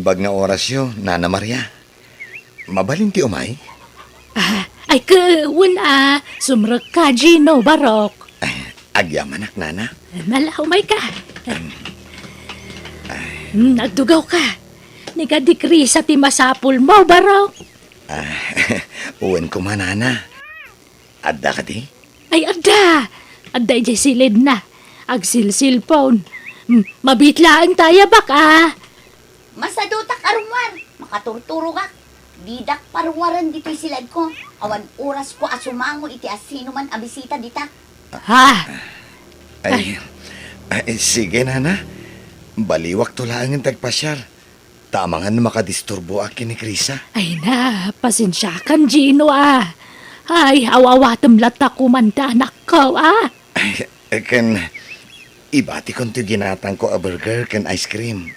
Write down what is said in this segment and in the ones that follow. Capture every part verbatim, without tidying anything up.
Naimbag nga orasyo, Nana Maria. Mabalin ti umay? Ah, ay, ket wen a, sumrekka, Gino, barok. Eh, agyamanak, Nana. Nala, umayka. Hmm, agtugawka. Ni kadi Krisa ti masapulmo, barok. Ah, wen koma, Nana. Adda kadi? Ay, adda! Adda idiay silidna. Agsilsilpon. Hmm, mabiit laeng ta, ayabak, ah. Masadutak a rummuar. Makaturturogak. Didak parummuaren ditoy silaedko. Awan orasko a sumango iti asinoman a bisita dita. Ha? Ay, ay, sige, Nana. Baliwakto laengen ti agpasiar. Ta amangan no makadisturboak ken ni Krisa. Ay na, pasensiakan, Gino, ah. Ay, aw-awatem latta koman ti anakko, ah. Ay, ken ibatikon ti ginatangko a burger ken ice cream.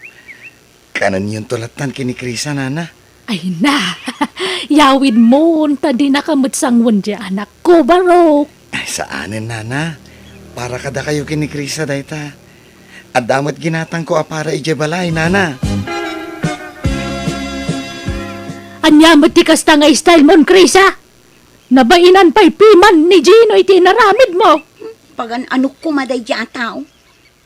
Kanenyon to lattan ken ni Krisa, Nana. Ay na, yawidmon ta dinaka met sangoen ti anakko, barok. Ay, saanen, Nana. Para kadakayo ken ni Krisa dayta. Adda met ginatangko a para idiay balay, Nana. Ania met ti kasta nga style mon, Krisa? Nabainan pay piman ni Gino iti inaramidmo. Pagan-anok koma daydiay a tao.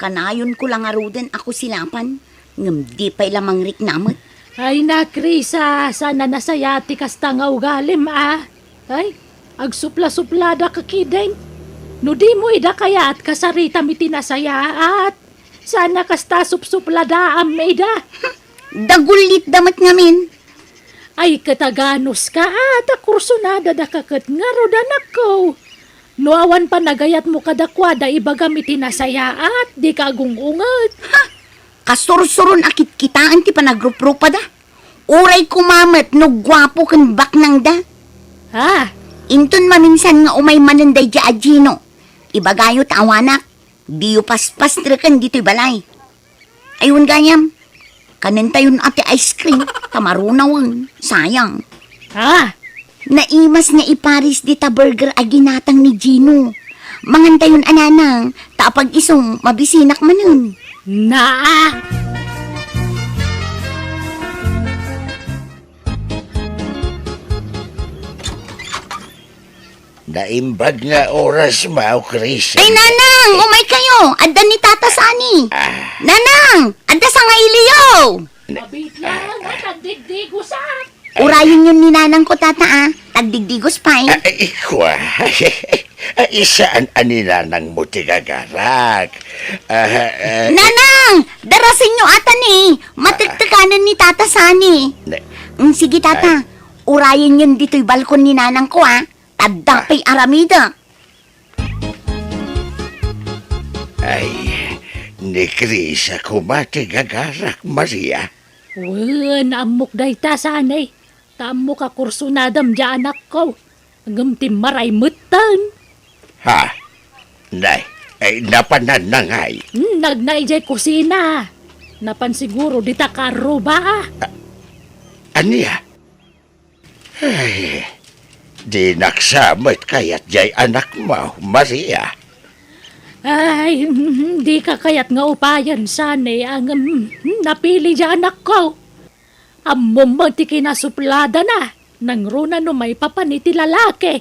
Kanayonko la ngaruden a kusilapan, ngem di pay la mangrikna met. Ay na, Krisa, saan a nasayaat ti kasta nga ugalim, a? Ay, agsupla-suplada ka ketdin. No dimo ida kayat, kasaritam iti nasayaat. Saan a kasta supsupladaam ida. Dagullitda met ngamin. Ay, ket aganuska, a, ta kursunadadaka ket ngarud, anakko. No awan panagayatmo kadakuada, ibagam iti nasayaat, dika agung-unget. Ha! Kasursuron a kitkitaen ti panagruprupada. Uray koma met no guapo ken baknangda. Ha? Inton maminsan nga umay manen daydiay a Gino, ibagayo ta awanak, diyo paspastreken ditoy balay. Ay, wen gayam, kanentayon a ti ice cream, ta marunawen, sayang. Ha? Naimas nga iparis dita burger a ginatang ni Gino. Mangantayon a, Nanang, ta apag-isu, mabisinak manen. Naa! Naimbag nga oras, Mao Chris. Ay, Nanang! Umay kayo! Adda ni Tata Sani! Ah. Nanang! Adda sangailiyo! Mabitlang at agdigdigosan! Urayenyon ni Nanang ko, Tata, a. Tagdigdigos pay. Ah, ikwa. Ay, saan a ni Nanang mo ti gagarak? Ah, ah, Nanang! Darasenyo ata ni! Matektekan ni Tata Sani. Ne- Mm, sige, Tata. Ay. Urayenyon ditoy balkon ni Nanang ko, a. Adda pay aramidek. Ay, ni Krisa koma ti gagarak, Maria. Wen, ammok dayta, Sani. Ta ammok a kursunadam diay anakko. Ngem timmaray metten. Ha? Nay, ay, napananna ngay? Hmm, nagna idiay kusina. Napan siguro dita karruba, a. A-, ania? Ay, dinak sa met kayat diay anakmo, Maria. Ay, mm, dika kayat nga upayen, Sani, a ngem, mm, napili diay anakko. Ammom met ti kinasupladana, nangruna no maipapan iti lalaki.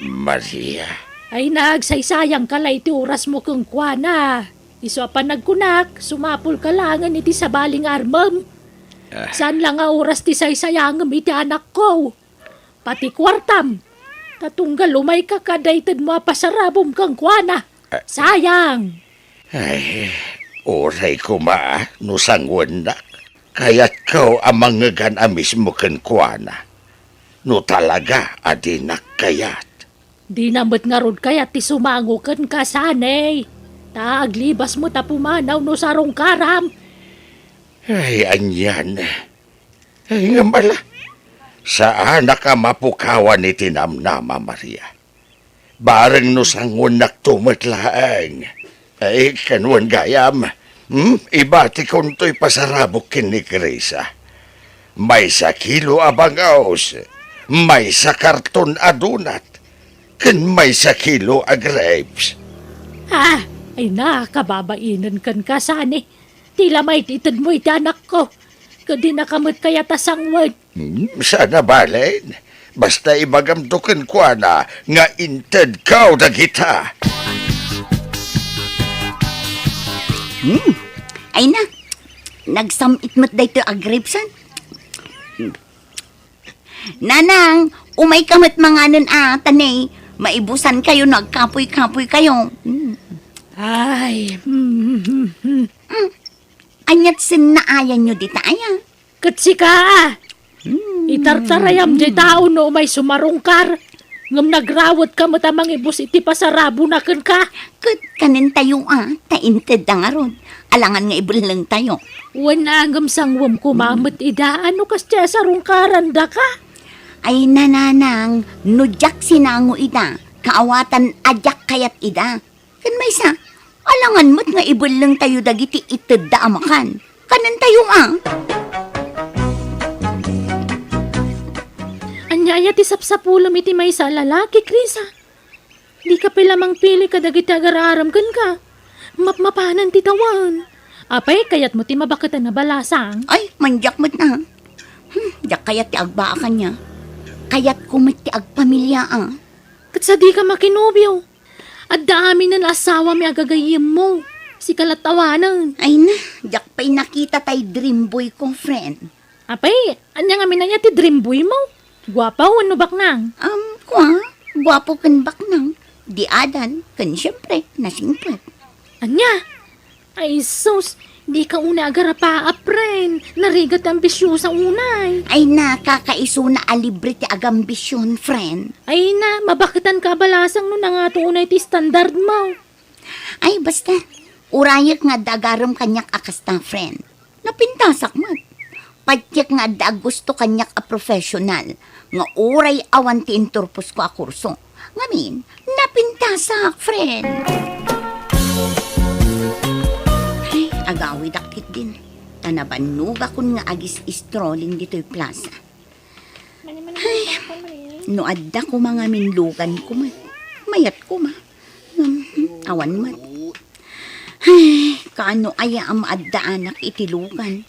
Maria. Ay, nagsaysayangka la iti orasmo kenkuana. Isu a panagkunak, sumapulka laengen iti sabali nga armem. Ah. Saan la nga oras ti saysayangem iti anakko. Pati kuartam. Ta tunggal umayka kada itedmo a pasarabom kenkuana. Ah. Sayang! Ay, uray koma no sangoennak. Kayatko a mangngegan a mismo kenkuana. No talaga a dinak kayat. Dina met ngarud kayat ti sumango kenka, Sani. Ta aglibas met a pumanaw no sarungkaram. Ay, anian. Ay, ngem ala. Saanak a mapukawan iti namnama, Maria. Bareng no sangoennakto met laeng. Ay, ken wen gayam, hmm? Ibatikontoy pasarabok ken ni Krisa. Maysa kilo a bangaws, maysa karton a donut, ken maysa kilo a grapes. Ah, ay na, kababainen kenka, Sani. Ti la maititedmo iti anakko. Ket dinaka met kayat a sangwed. Hmm, saan a balen. Basta ibagamto kenkuana nga intedko dagita. Hmm. Ay na, nagsam-it met daytoy a grapes, ah. Hmm. Nanang, umayka met manganen a, ta ne, maibusankayo no agkapoykapoykayo. Hmm. Ay, hmm, hmm, hmm. Hmm. Aniat sen naayanyo dita aya? Ket sika, ah. Hmm. Itartarayam diay tao no umay sumarungkar, ngem nagrawetka met a mangibus iti pasarabona kenka. Ket kanentayo a, ta intedda ngarud, alangan nga ibellengtayo. Wen a, ngem sangwem koma met ida, a no kasdiay a sarungkarandaka? Ay, nanang, no diak sinango ida, kaawatan a diak kayat ida. Ken maysa, alangan met nga ibellengtayo dagiti itedda a makan. Kanentayo a. Ania aya ti sapsapulem iti maysa a lalaki, Krisa? Dika pay la mangpili kadagiti agar-aram kenka. Mapmapanan ti tawen. Apay, kayatmo ti mabaketan a balasang? Ay, mandiak met na. Hmm, diak kayat ti agbaa kaniak. Kayatko met ti agpamilia a. Ket sadika makinobio. Adda aminen asawam a gagayyemmo. Sika la't awanen. Ay na, diak pay nakita tay dream boy ko, friend. Apay, ania ngamin aya ti dream boy mo? Guapo wenno baknang? Um, kua, guapo ken baknang. Di adan, ken siempre, nasingpet. Ania? Ay sus, dika unay agarapaa, friend. Narigat ti ambisiosa unay. Ay na, kakaisuna a libre ti agambision, friend. Ay na, mabaketanka a balasang no nangato unay ti standard mo. Ay, basta, urayek nga adda agarem kaniak a kasta, friend. Napintasak met. Patiek nga adda agusto kaniak a professional, nga uray awan ti inturposko a kurso. Ngamin, napintasak, friend. Ay, agawidak ketdin. Ta nabannogakon nga agis-strolling ditoy plaza. Ay, no adda koma ngamin lugan koma, mayat koma. Hmm, awan met. Ay, kaano aya a maaddaanak iti lugan?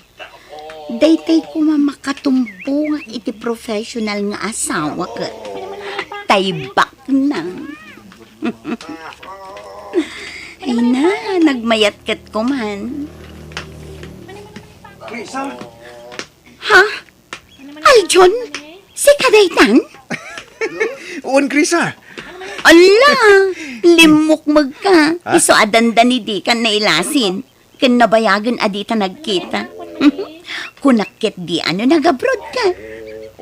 Daytay koma makatumbongak iti professional nga asawa ket tay baknang. Ay na, nagmayat ket koman. Krisa? Ha? Aljon? Sika daytan? Wen, Krisa. Ala, limmukmeg ka. Ha? Isu a dandani dikan nailasin. Ken nabayagen a dita nagkita. Kunak ketdi a no nag-abroad ka.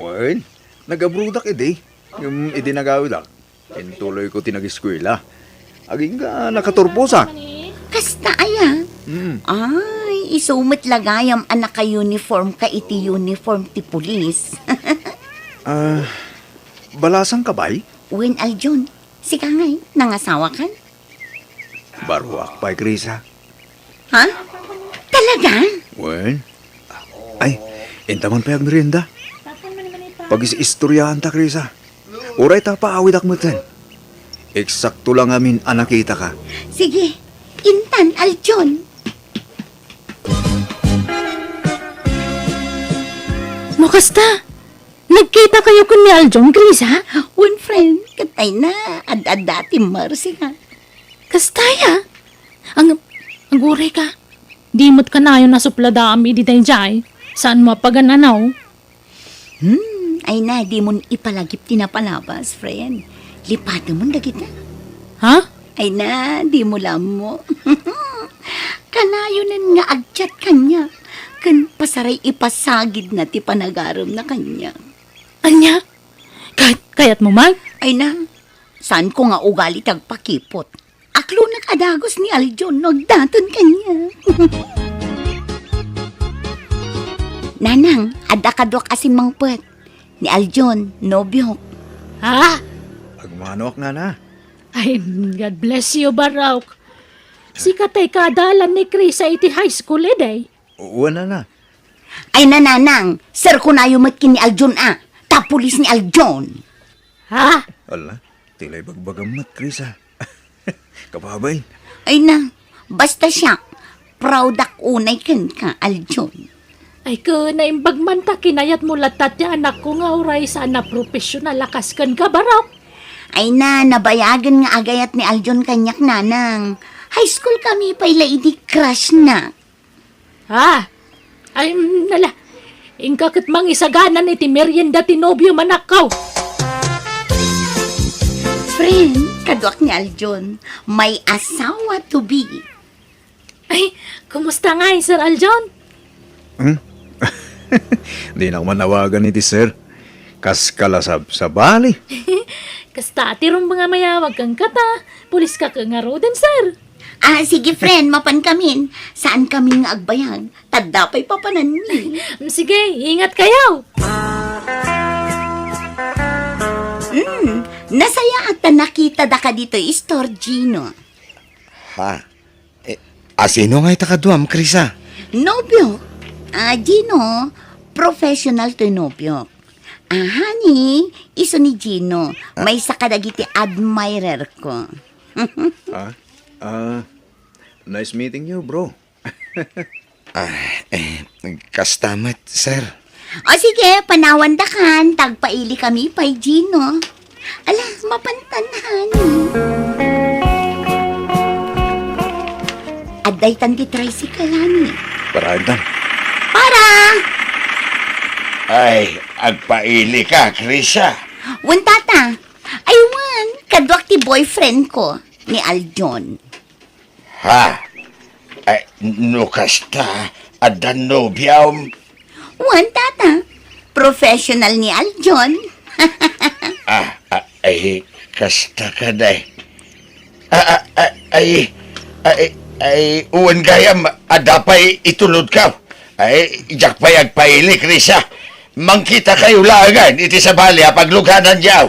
Wen, nag-abroadak idi. Ngem idi nagawidak, intuloyko ti nag-eskuela. Agingga nakaturposak. Kasta aya? Mm. Ay, isu met la gayam a naka-uniform ka iti uniform ti pulis. Ah, balasang ka bay? Wen, Aljon. Sika ngay, nangasawa kan? Baruak pay, Krisa. Ha? Talaga? Wen. Ay, inta man pay agmerienda. Pagis-istoryaanta, Krisa. Uray ta paawidak metten. Eksakto la ngamin a nakitaka. Sige, intan, Aljon. No kasta, nagkitakayo ken ni Aljon, Krisa? Wen, friend, ket ay na, ad-adda ti Mercy nga. Kasta aya? Ang, aguray ka. Di met kanayon a supladaam idi daydiay. Saanmo a pagan-anaw? Hmm, ay na, dimon ipalagip ti napalabas, friend. Lipatemon dagita. Ha? Ay na, dimo la ammo. Kanayonen nga ag-chat kaniak. Ken pasaray ipasagidna ti panagaremna kaniak. Ania? Kay-, kayatmo man? Ay na, saanko nga ugali ti agpakipot. Aklonek a dagus ni Aljon no agdaton kaniak. Nanang, adda kaduak a simmangpet. Ni Aljon, nobiok. Ha? Agmanoak, nana. Ay, God bless you, Barok. Sika tay kaadalan ni Krisa iti high school, idi? Wen, nana. Ay, nananang, serkonayo met ken ni Aljon a. Ta pulis ni Aljon. Ha? Ala, ti la ibagbagam met, Krisa. Kababain. Ay na, basta siak, proud ak unay kenka, Aljon. Ay, ket naimbag man ta kinayatmo latta ti anakko nga uray saan a professional a kas kenka, Barok. Ay na, nabayagen nga agayat ni Aljon kaniak, Nanang. High school kami pay la idi crush na. Ah, ay, mm, nala. Inka ket mangisaganan iti merienda ti nobio, manakkaw. Friend, kaduak ni Aljon, may asawa to be. Ay, kumusta ngay, Sir Aljon? Hmm? Di na man awagan iti sir. Kas kalasab sabali. Kasta ti rum nga mayawag kang kata, pulis ka ka ngaruden, sir. Ah, sige, friend, mapan kamin. Saan kamin nga agbayag? Tadda pay papananmi. Mm, sige, ingat kayo. Hmm, nasaya at nakita da ka dito, Istor Gino. Ha? Eh, asino nga ita kaduam, Krisa? Nobyo. Ah, Gino, professional toy nobyo. Ah, honey, isu ni Gino. Ah? Maysa kadagiti admirer ko. Ah? Ah, nice meeting you, bro. Ah, eh, kasta met, sir. O sige, panawan da kan, tagpaili kami pay, Gino. Ala, mapantan, honey. Adda itan ti tricycle, honey. Para itan. Para! Ay, agpaili ka, Krisa. Wen, tata. Ay, wen, kaduak ti boyfriend ko, ni Aljon. Ha? Ay, no kasta, adda nobiam? Wen, tata. Professional ni Aljon. Ah, ah, ay, kasta ka, day. Ah, ah, ah, ay, ay, ay, wen gayam, adda pay itulod ka. Ay, diak pay agpaili, Krisa. Mangkita kayo laengen iti sabali a pagluganan diaw.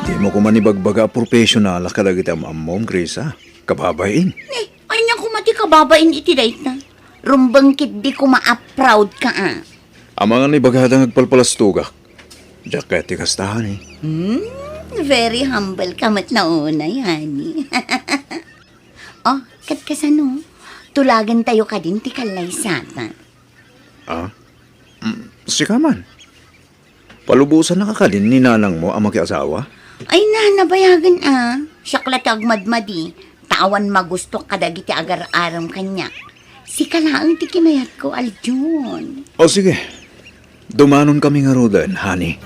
Dimo koma ibagbaga a professional kadagiti am-ammom, Krisa. Kababain. Eh, ania koma ti kababain iti dayta? Rumbeng ketdi koma a proud ka, a. Amangan ibagada nga agpalpalastogak. Diak kayat ti kasta, honey. Hmm, very humble ka met no unay, honey. Oh, ket kasano? Tulagentayo kadin ti kallaysata. Ah? Mm, sika man. Palubosanna ka kadin ni nanangmo a makiasawa? Ay na, nabayagen a. Siak la ti agmadmadi, ta awan magustuak kadagiti agar-arem kaniak. Sika laeng ti kinayatko, Aljon. O sige, dumanon kami ngaruden, honey.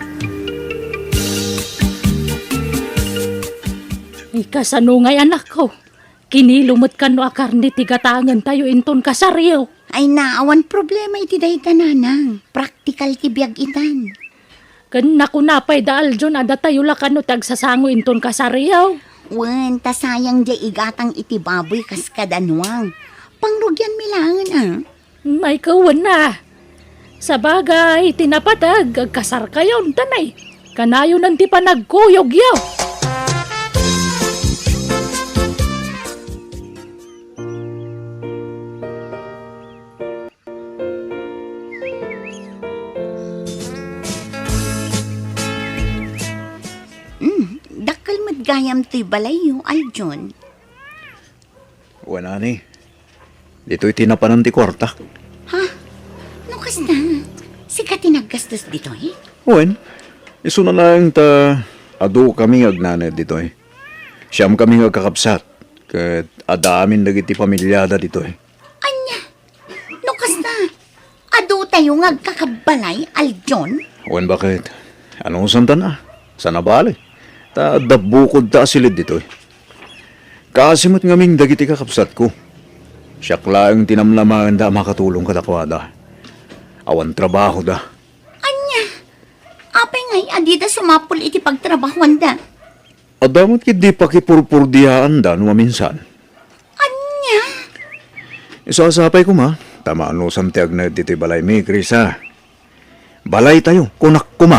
Ay, kasano ngay, anakko? Kinilo met kano a karne ti gatangentayo inton kasariyo. Ay na, awan problema iti dayta, nanang. Praktikal ti biag itan. Ken nakuna pay da Aljon a datayo la kano ti agsasango inton kasariyo. Wen, ta sayang diay igatang iti baboy kas kada Nuang. Pangrugianmi laengen a. Ay, kawen a. Sabagay, ti napateg, agkasarkayon, ta nay, kanayonen ti panagkuyogyo. Hmm, dakkel met gayam toy balayyo, Aljon. Wen, honey. Ditoy ti napanan ti kuarta. Ha? No kasta, sika ti naggastos ditoy? Wen, isuna laeng ta adu kami nga agnanaed ditoy. Siam kami nga agkakabsat, ket adda amin dagiti pamiliada ditoy. Ania? No kasta, adutayo nga agkakabbalay, Aljon? Wen, baket? Anusanta a? Saan a bale? Ta adda bukodta a silid ditoy. Kaasi met ngamin dagiti kakabsatko. Siak laeng ti namnamaenda a makatulong kadakuada. Awan trabahoda. Ania? Apay ngay a dida sumapul iti pagtrabahoanda? Adda met ketdi pakipurpurdiaanda no maminsan. Ania? Isasapay koma, ta maanusan ti agnaed ditoy balaymi, Krisa. Balaytayo, kunak koma.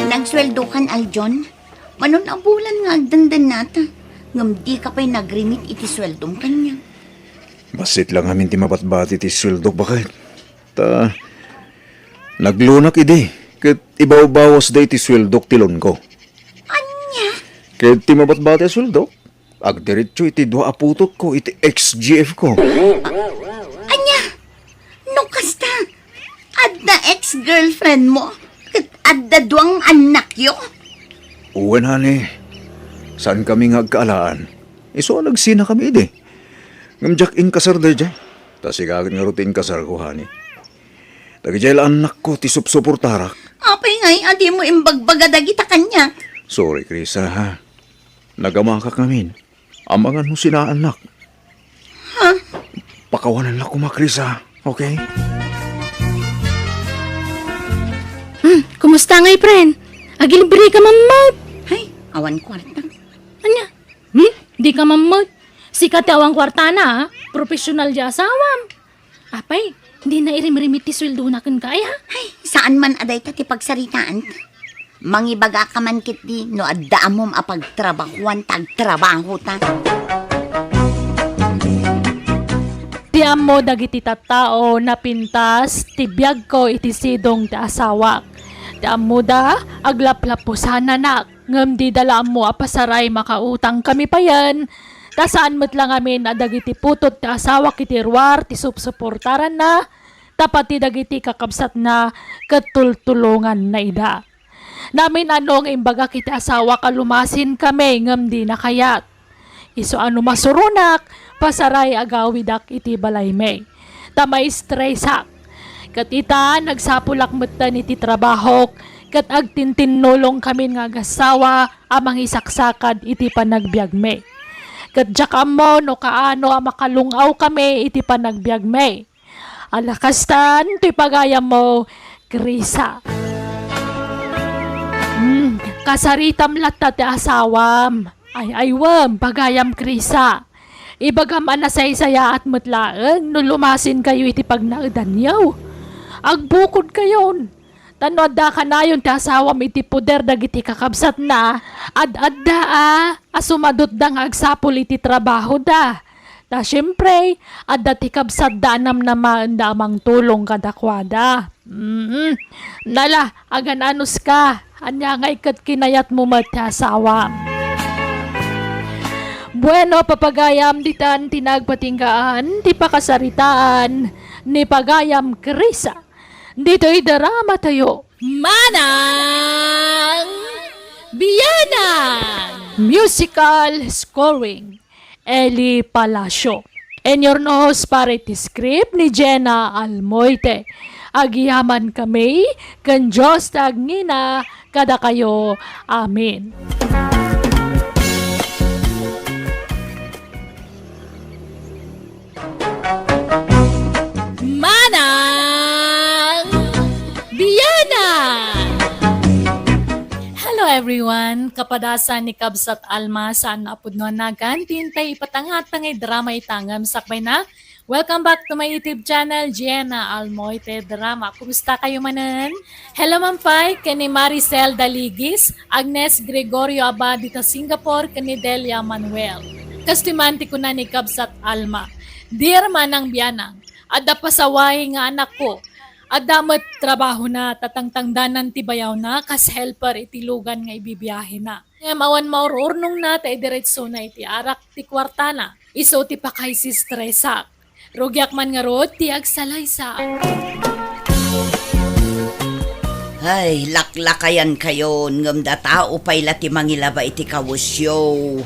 Nagsueldokan, Aljon? Manon a bulan nga agdendennata, ngem dika pay nagrimit iti sueldom kaniak. Bassit la ngamin ti mabatbati ti sueldok, baket. Ta naglunak idi, ket ibawbawasda iti sueldok ti loanko. Ania? Ket ti mabatbati a sueldok, Agdiretso iti dua a putotko iti ex-G F ko. Ania? No kasta, adda ex-girlfriend mo, ket adda duang annakyo? Wen, honey. Saan kami nga agkaalaan. Isu a nagsina kami idi. Ngem diak inkasar daydiay. Ta sika ket ngarud ti inkasarko, honey. Dagidiay la annakko ti supsuportarak. Apay ngay a dimo imbagbaga dagita kaniak? Sorry, Krisa, ha? Nagamakak ngamin. Amangan no sinaannak. Ha? Pakawanan la koma, Krisa, okay? Hmm, kumusta ngay, friend? Agilibre ka man met. Ay, awan kwarta. Ania? Hmm? Di ka man met. Sika ti awan kwartana, ha? Professional di asawam. Apay, di na irimrimit ti sueldona kenka, ay, ha? Ay, saan man a dayta ti pagsaritaanta. Mangibaga ka man ketdi no adda ammom a pagtrabahuan ta agtrabaho ta. Ti ammo dagiti tattao, napintas ti biagko iti sidong ti asawak. Ti ammoda, aglaplapusananak, ngem dida la ammo a pasaray makautang kami payen, ta saan met la ngamin a dagiti putot ti asawak iti ruar ti supsuportaranna, ta pati dagiti kakabsatna ket tultulonganna ida. Namin-ano nga imbagak iti asawak a lumasin kami ngem dina kayat. Isu a no masuronak, pasaray agawidak iti balaymi. Ta maistresak. Ket ita, nagsapulak metten iti trabahok, ket agtintinnulong kamin nga agasawa a mangisaksakad iti panagbiagmi. Ket diak ammo no kaano a makalung-aw kami iti panagbiagmi. Ala kastan toy pagayammo, Krisa. Hmm, kasaritam latta ti asawam. Ay, aywem, pagayam Krisa. Ibagam a nasaysayaat met laeng no lumasinkayo iti pagnaedanyo. Agbukodkayon. Ta no adda kanayon ti asawam iti poder dagiti kakabsatna, ad-adda a, a sumadutda nga agsapul iti trabahoda. Ta siempre, adda ti kabsatda a namnamaenda a mangtulong kadakuada. Mm. Nala, agan-anuska, ania ngay ket kinayatmo met ti asawam? Bueno, papagayam, ditan ti nagpatinggaan ti pakasaritaan ni pagayam Krisa. Ditoy drama tayo. Manang Bianang! Musical scoring, Eli Palacio. Inyurnos para iti script ni Jenna Almoite. Agyaman kami ken Dios ti agngina kadakayo. Amen. Manang Bianang! Hello everyone! Kapadasan ni Kabsat Alma, saan a pudno a nagan, ti intay ipatangatang nga drama ita ngem sakbay na. Welcome back to my YouTube channel, Jenna Almoite Drama. Kumusta kayo manen? Hello, Mampay, ken ni Maricel Daligis, Agnes Gregorio Abad dita Singapore, ken ni Delia Manuel. Kastoy man ti kuna ni Kabsat Alma, Dear Manang Bianang, adda pasaway nga anakko. Adda met trabahona ta tangtangdanan ti bayawna kas helper iti lugan nga ibibiahena. Ngem awan maur-urnongna ta idiretsona iti arak ti kuartana. Isu ti pakaisistresak. Rugiak man ngarud ti agsalaysa. Ay, laklakayankayon, ngem datao pay la ti mangilaba iti kawesyo.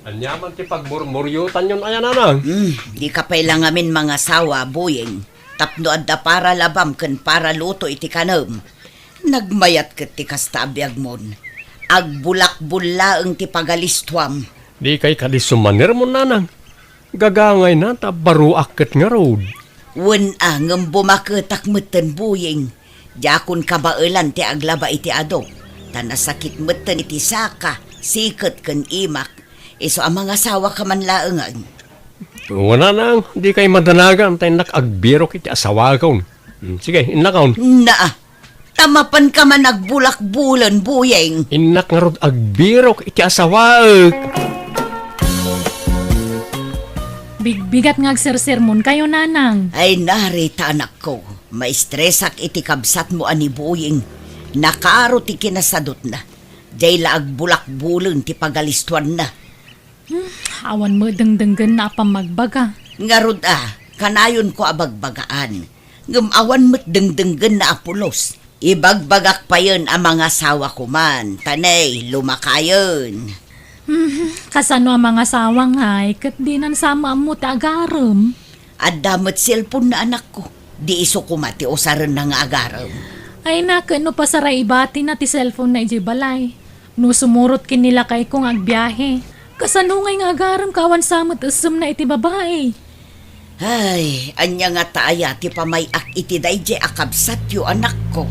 Ania man ti pagmurmuriotanyon aya, Nanang? Hmm, dika pay la ngamin mangasawa, Buying. Tapno adda para labam ken para luto iti kanem. Nagmayat ket ti kasta a biagmon. Agbulakbul laeng ti pagalistuam. Dikay kadi sumanermon, Nanang. Gagangayna ta baruak ket ngarud. Wen a, ngem bumaketak metten, Buying. Diakon kabaelan ti aglaba iti adu, ta nasakit metten iti saka, siket ken imak. Isu a mangasawaka man laengen. Wen a, Nanang, dikay madanagan ta innak agbirok iti asawakon. Hmm, sige, innakon. Naa, ta mapanka man agbulakbulen, Buying. Innak ngarud agbirok iti asawaek. Bigbigat nga agsersermonkayo, Nanang. Ay, nari ta, anakko, maistresak iti kabsatmo a ni Buying. Nakaro ti kinasadutna. Diay la agbulakbulen ti pagalistuanna. Hmm, Awan met dengdenggenna a pammagbaga. Ngarud a, kanayonko a bagbagaan. Ngem awan met dengdenggenna a pulos. Ibagbagak payen a mangasawa koman, ta ne, lumakayen. Hmm, kasano a mangasawa ngay, ket dinan sa maammo ti agarem? Adda met cellphone na anakko. Di isu koma ti usarenna nga agarem. Ay na, ket no pasaray ibatina ti cellphone na idiay balay. No sumurot ken ni lakayko nga agbiahe, kasano ngay nga agarem ka awan sa met essemna iti babai? Ay, ania ngata aya ti pamay-ak iti daydiay a kabsatyo, anakko?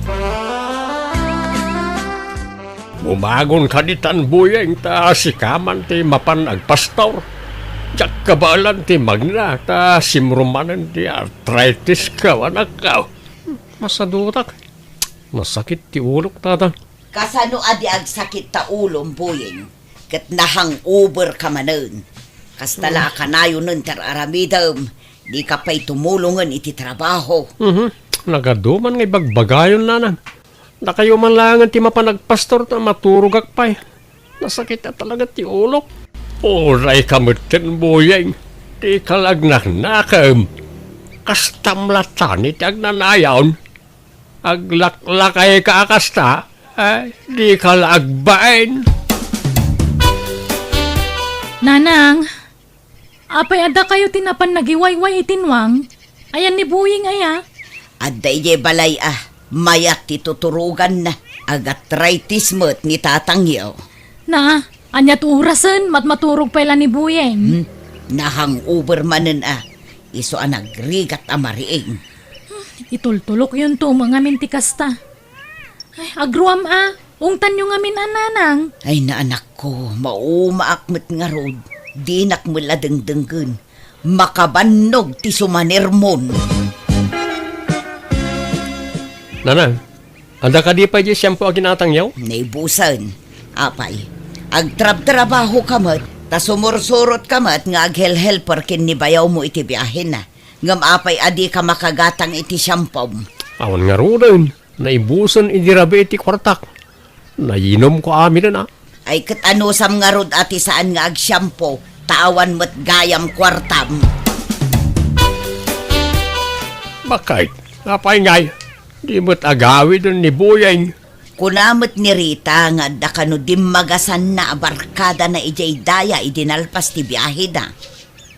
Bumagon ka ditan, Boyeng, ta sika man ti mapan agpastor. Diak kabaelan ti magna, ta simro manen ti arthritis ka, anakko. Masadutak. Nasakit ti ulok, tata. Kasano a di agsakit ta ulom, Boyeng? Ket na-hangover ka manen. Kasta la a kanayonen ti ar-aramidem, dika pay tumulongen iti trabaho. Mhm. Nagaduman nga ibagbagayon, nanang. Dakayo man laengen ti mapan agpastor ta maturogak pay. Nasakit a talaga ti ulok. Uray ka metten, Boyeng. Dika la agnaknakem. Kastam latta ni ti agnanayon. Aglaklakay ka a kasta, eh, dika la agbain. Nanang, apay adda kayo ti napan nagiwayway iti nuang? Ayan ni Boyeng aya? Adda idiay balay a, mayat ti tuturoganna. Agarthritis met ni tatangyo. Na, aniat urasen, matmaturog pay la ni Boyeng? Hmm, na-hangover manen a. Isu a nagrigat a mariing. Itultulokyonto met ngamin ti kasta. Ay, agruam a, ungtanyo ngamin a, nanang. Ay, naanakko, maumaak met ngarud. Dinak met la dengdenggen. Makabannog ti sumanermon. Nanang, adda kadi pay diay shampoo a ginatangyo? Naibusen. Apay, agtrabtrabaho ka met, ta sumursurot ka met nga aghelhelper ken ni bayawmo iti biahena. Ngem apay a dika makagatang iti shampoo? Awan ngaruden, naibusen idi rabii ti kuartak. Nayinomko aminen a. Ay, ket anusam ngarud a ti saan nga agshampoo, ta awan met gayam kuartam? Bakit? Apay ngay, di met agawiden ni Boyeng? Kuna met ni Rita nga adda kano dimmagasanna a barkadana idiay daya idi nalpas ti biaheda.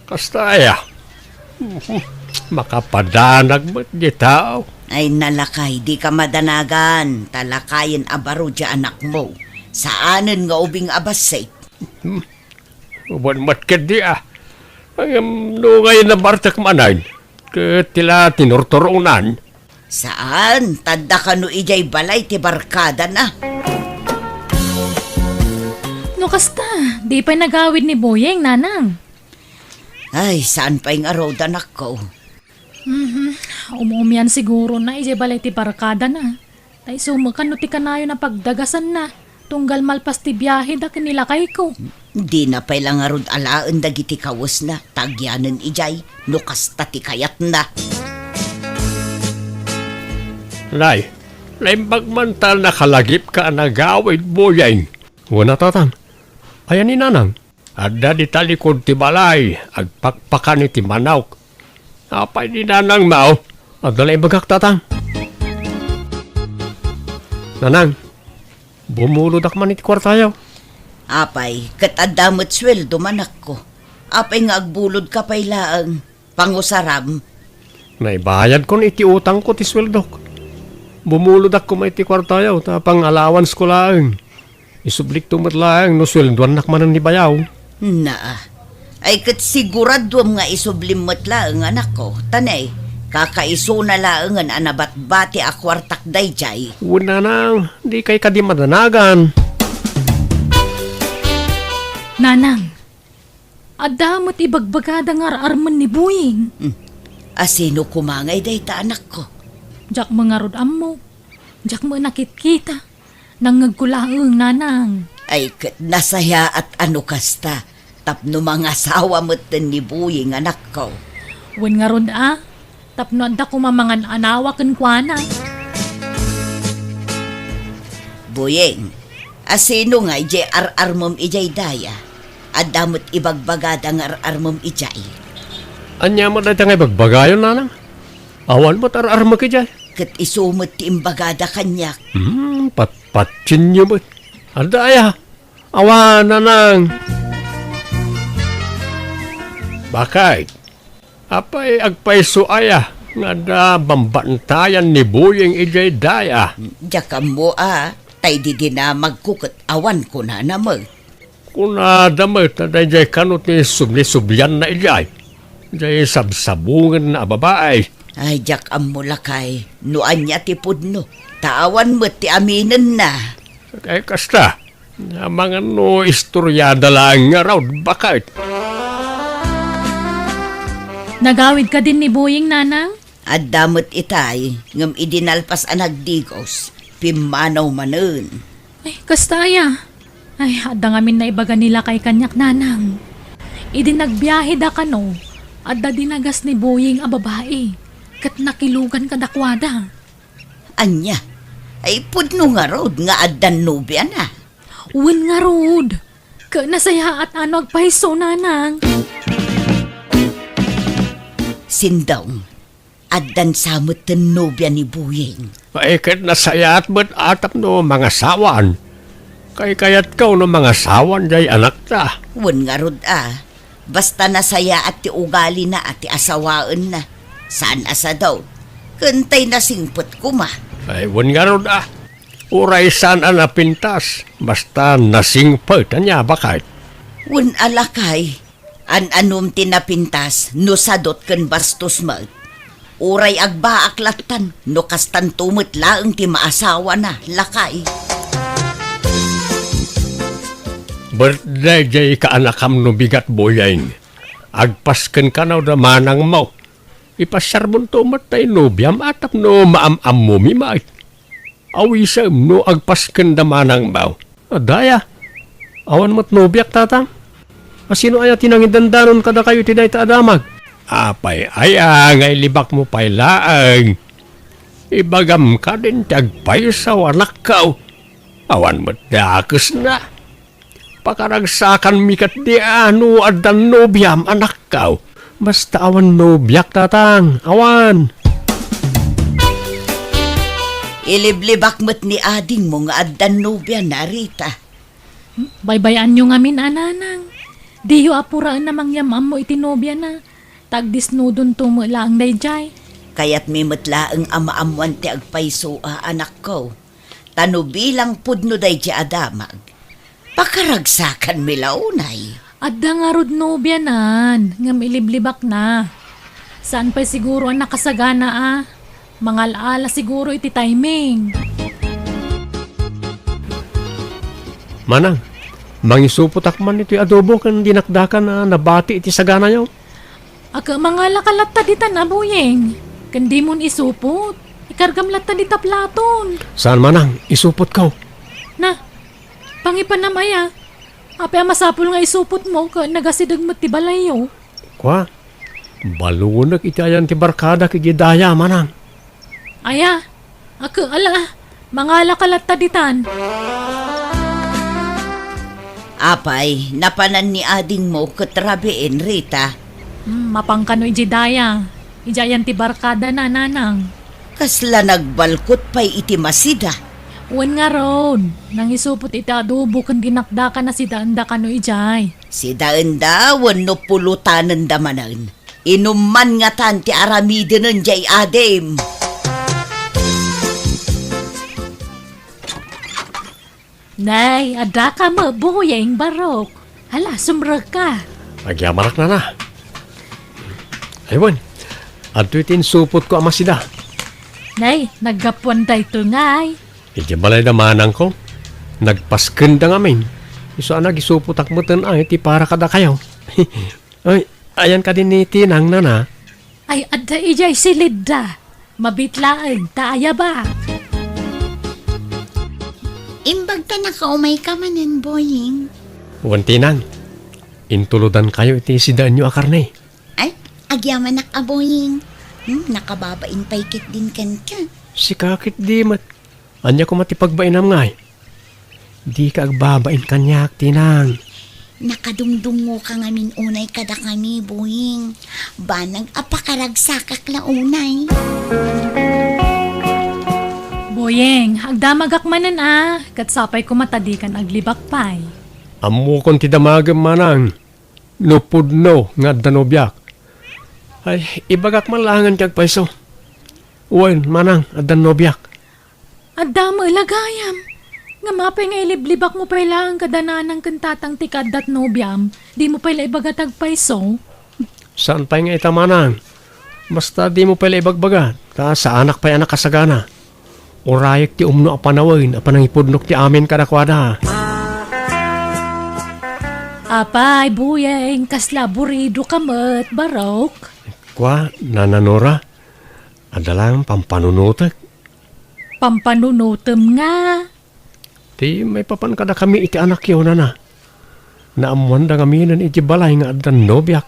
Kasta aya. Makapadanag met di tao. Ay, nalakay, dika madanagan, ta lakayen a baro diay anakmo. Saanen nga ubing a bassit. Hmm. Uban met ketdi a. Ngem no ngay nabartek manen, ket ti la tinurturonan. Saan, ta adda kano idiay balay ti barkadana. No kasta, di pay nagawid ni Boyeng, nanang? Ay, saan pay ngarud, anakko? Mhm. Umumian sigurona idiay balay ti barkadana. Ta isu met kano ti kanayon a pagdagasanna, tunggal malpas ti biaheda ken ni lakayko. Dina pay la ngarud alaen dagiti kawesna, ta agyanen idiay, no kasta ti kayatna. Nay, naimbag man ta nakalagipka a nagawid, Boyeng. Wen a, tatang. Ayan ni nanang? Adda dita likud ti balay, agpakpakan iti manok. Apay ni nanangmo? Adda la ibagak, tatang. Nanang, bumulodak man iti kuartayo. Apay, ket adda met sueldo, anakko. Apay nga agbulodka pay laeng? Pangusaram. Naibayadkon iti utangko ti sueldok. Bumulodak koma iti kuartayo, ta pang-allowancesko laeng. Isublikto met laeng no sueldoannak manen ni bayaw. Naa. Ay, ket siguraduem nga isublim met laeng, anakko. Ta ne, kakaisuna laengen a nabatbati a kuartak daydiay. Wen, nanang, dikay kadi madanagan. Nanang, adda met ibagbagada nga ar-armen ni Boyeng. Hmm. Asino koma ngay dayta, anakko? Diak met ngarud ammo. Diak met nakitkita. Nangngegko laeng, nanang. Ay, ket nasayaat a no kasta, tapno mangasawa metten ni Boyeng, anakko. Wen ngarud a, tapno adda koma mangan-anawa kenkuana. Boyeng, asino ngay diay ar-armem idiay daya? Adda met ibagbagada nga ar-armem idiay. Ania met dayta nga ibagbagayo, nanang? Awan met ar-armek idiay. Ket isu met ti imbagada kaniak. Hmm, patpatinyo met. Adda aya? Awan, nanang. Bakay, apay agpayso aya nga adda bambantayan ni Boying idiay daya? Diak ammo a, tay di dinamagko ket awan kunana met. Kunada met a daydiay kano ti subli-sublianna idiay, diay sabsabungenna a babai. Ay, diak ammo, lakay, no ania ti pudno, ta awan met ti aminenna. Ay, kasta, amangan no istoriada laeng ngarud, baket. Nagawid kadin ni Boying, nanang? Adda met itay, ngem idi nalpas a nagdigos, pimmanaw manen. Ay, kasta aya? Ay, adda ngamin naibaga ni lakay kaniak, nanang. Idi nagbiaheda kano, adda dinagas ni Boying a babai, ket nakilugan kadakuada. Ania? Ay, pudno ngarud nga addan nobiana? Wen ngarud. Ket nasayaat a no agpayso, nanang. Sindong, addan sa met ti nobia ni Boying. Ay, ket nasayaat met a tapno mangasawan. Kaykayatko no mangasawan diay anakta. Wen ngarud a, basta nasayaat ti ugalina a ti asawaenna. Saan a sadaw. Ken tay nasingpet koma. Ay, wen ngarud a. Uray saan a napintas, basta nasingpet, ania, baket? Wen a, lakay, an-anom ti napintas no sadot ken bastos met. Uray agbaak lattan no kastanto met laeng ti maasawana, lakay. Birthday diay kaanakam no bigat, Boying. Agpasken kano da manangmo. Ipasiarbonto met tay nobiam a tapno maam-ammomi met. Awisem no agpasken da manangmo. Adda aya? Awan met nobiak, tatang. A, sino aya ti nangidandanon kadakayo iti dayta a damag? Apay aya nga ilibakmo pay laeng? Ibagam kadin ti agpayso, anakko. Awan met dakesna. Pakaragsakanmi ketdi a no addan nobiam, anakko. Basta awan nobiak, tatang. Awan. Iliblibak met ni adingmo nga addan nobiana, Rita. Baybay-anyo ngamin a, nanang. Diyo apuraen a mangyam-ammo iti nobiana. Ta agdisnudonto met laeng daydiay. Kayatmi met laeng a maammoan ti agpayso a, anakko. Ta no bilang pudno daydiay a damag, pakaragsakanmi la unay. Adda ngarud nobianan, ngem iliblibakna. Saan pay siguro a nakasagana a. Mangal-ala siguro iti timing. Manang, mangisupotak man iti adobo ken dinakdakan a nabati iti saganayo. Ket mangalaka latta ditan a, Boying. Ken dimon isupot. Ikargam latta dita platon. Saan, manang, isupotko. Na, pangipanam aya? Apay a masapul nga isupotmo ket nagasideg met ti balayyo? Kua, balunek iti ayan ti barkadak idiay daya, manang. Aya, ket ala, mangalaka latta ditan. Apay, napanan ni adingmo ket rabiin, Rita? Hmm, mapan kano idiay daya, idiay ayan ti barkadana, nanang. Kasla nagbalkot pay iti masida. Wen ngarud, nangisupot iti adobo ken dinakdakan a sidaenda kano idiay. Sidaenda wenno pulotanenda manen. Inumman ngatan ti aramidenen diay adim. Nay, addaka met, Boying, barok. Hala, sumrekka. Agyamanak, nana. Ay wen, adtoy ti insupotko a masida. Nay, naggapuan daytoy ngay. Idiay balay da manangko, nagpaskenda ngamin. Isu a nagisupotak meten ay ti para kadakayo. Ay, ayan kadi ni Tinang, nana? Ay, adda idiay silidda. Mabit laeng ta ayaba. Imbag ta nakaumayka manen, Boying. Wen, Tinang, intulodankayo iti sidaenyo a karne. Ay, agyamanak a, Boying. Hmm, nakababain pay ketdin kenka. Sika ketdi met. Ania koma ti pagbainam ngay? Dika agbabain kaniak, Tinang. Nakadungdungoka ngamin unay kadakami, Boying. Banag a pakaragsakak la unay. Boying, agdamagak manen a, ket sapay koma ta dikan aglibak pay. Ammokon ti damagem, manang. No pudno nga adda nobiak. Ay, ibagak man laengen ti agpayso. Wen, manang, addan nobiak. Adda met la gayam. Ngem apay nga iliblibakmo pay laeng kada nanang ken tatang ti kaaddat nobiam? Dimo pay la ibaga ti agpayso? Saan pay nga ita, manang. Basta dimo pay la ibagbaga, ta saanak pay a nakasagana. Urayek ti umno a panawen a panangipudnok ti amin kadakuada. Apay, Boying, kasla aburidoka met, barok? Kua, Nana Nora, adda laeng pampanunotek. Pampanunotem nga? Ti maipapan kadakami iti anakyo, nana. Naammoanda ngaminen iti balay nga addan nobiak,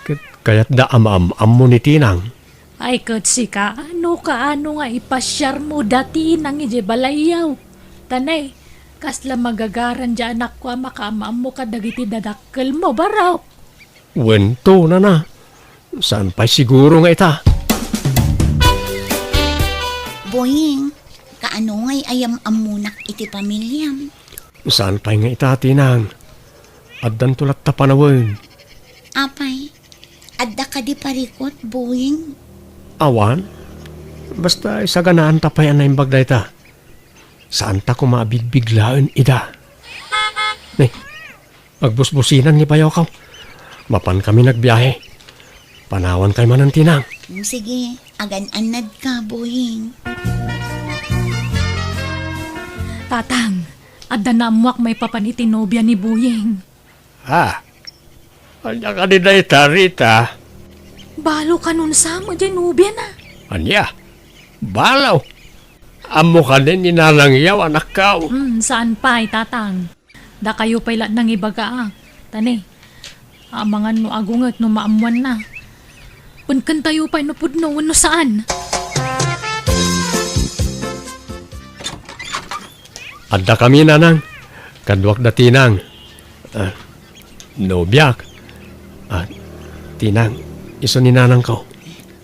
ket kayatda a maam-ammo ni Tinang. Ay, ket sika, no kaano nga ipasiarmo da Tinang idiay balayyo? Ta ne, kasla magagaran diay anakko a makaam-ammo kadagiti dadakkelmo, barok? Wen to, nana. Saan pay siguro nga ita? Boying, kaano ngay a yam-ammonak iti pamiliam? Saan pay nga ita, Tinang. Addanto latta panawen. Apay, adda kadi parikut, Boying? Awan. Basta isaganaanta pay a naimbag dayta. Saanta koma a bigbiglaen ida. Ne, agbusbusinan ni bayokaw. Mapankami nagbiahe. Panawankayo manen, Tinang. Mm, sige, agan-annadka, Boying. Tatang, adda naammoak maipapan iti nobia ni Boying. Ah, ania kadi dayta, Rita? Balo kanon sa met diay nobiana. Ania? Balo? Ammo kadi ni Nanang Yaw, anakkaw? Hmm, saan pay, Tatang. Dakayo pay la nangibaga a. Ta ne, amangan no agunget no maammoanna. Penkentayo pay no pudno wenno saan. Addakami, Nanang. Kaduak da Tinang. Ah, nobiak. Ah, Tinang, isu ni nanangko.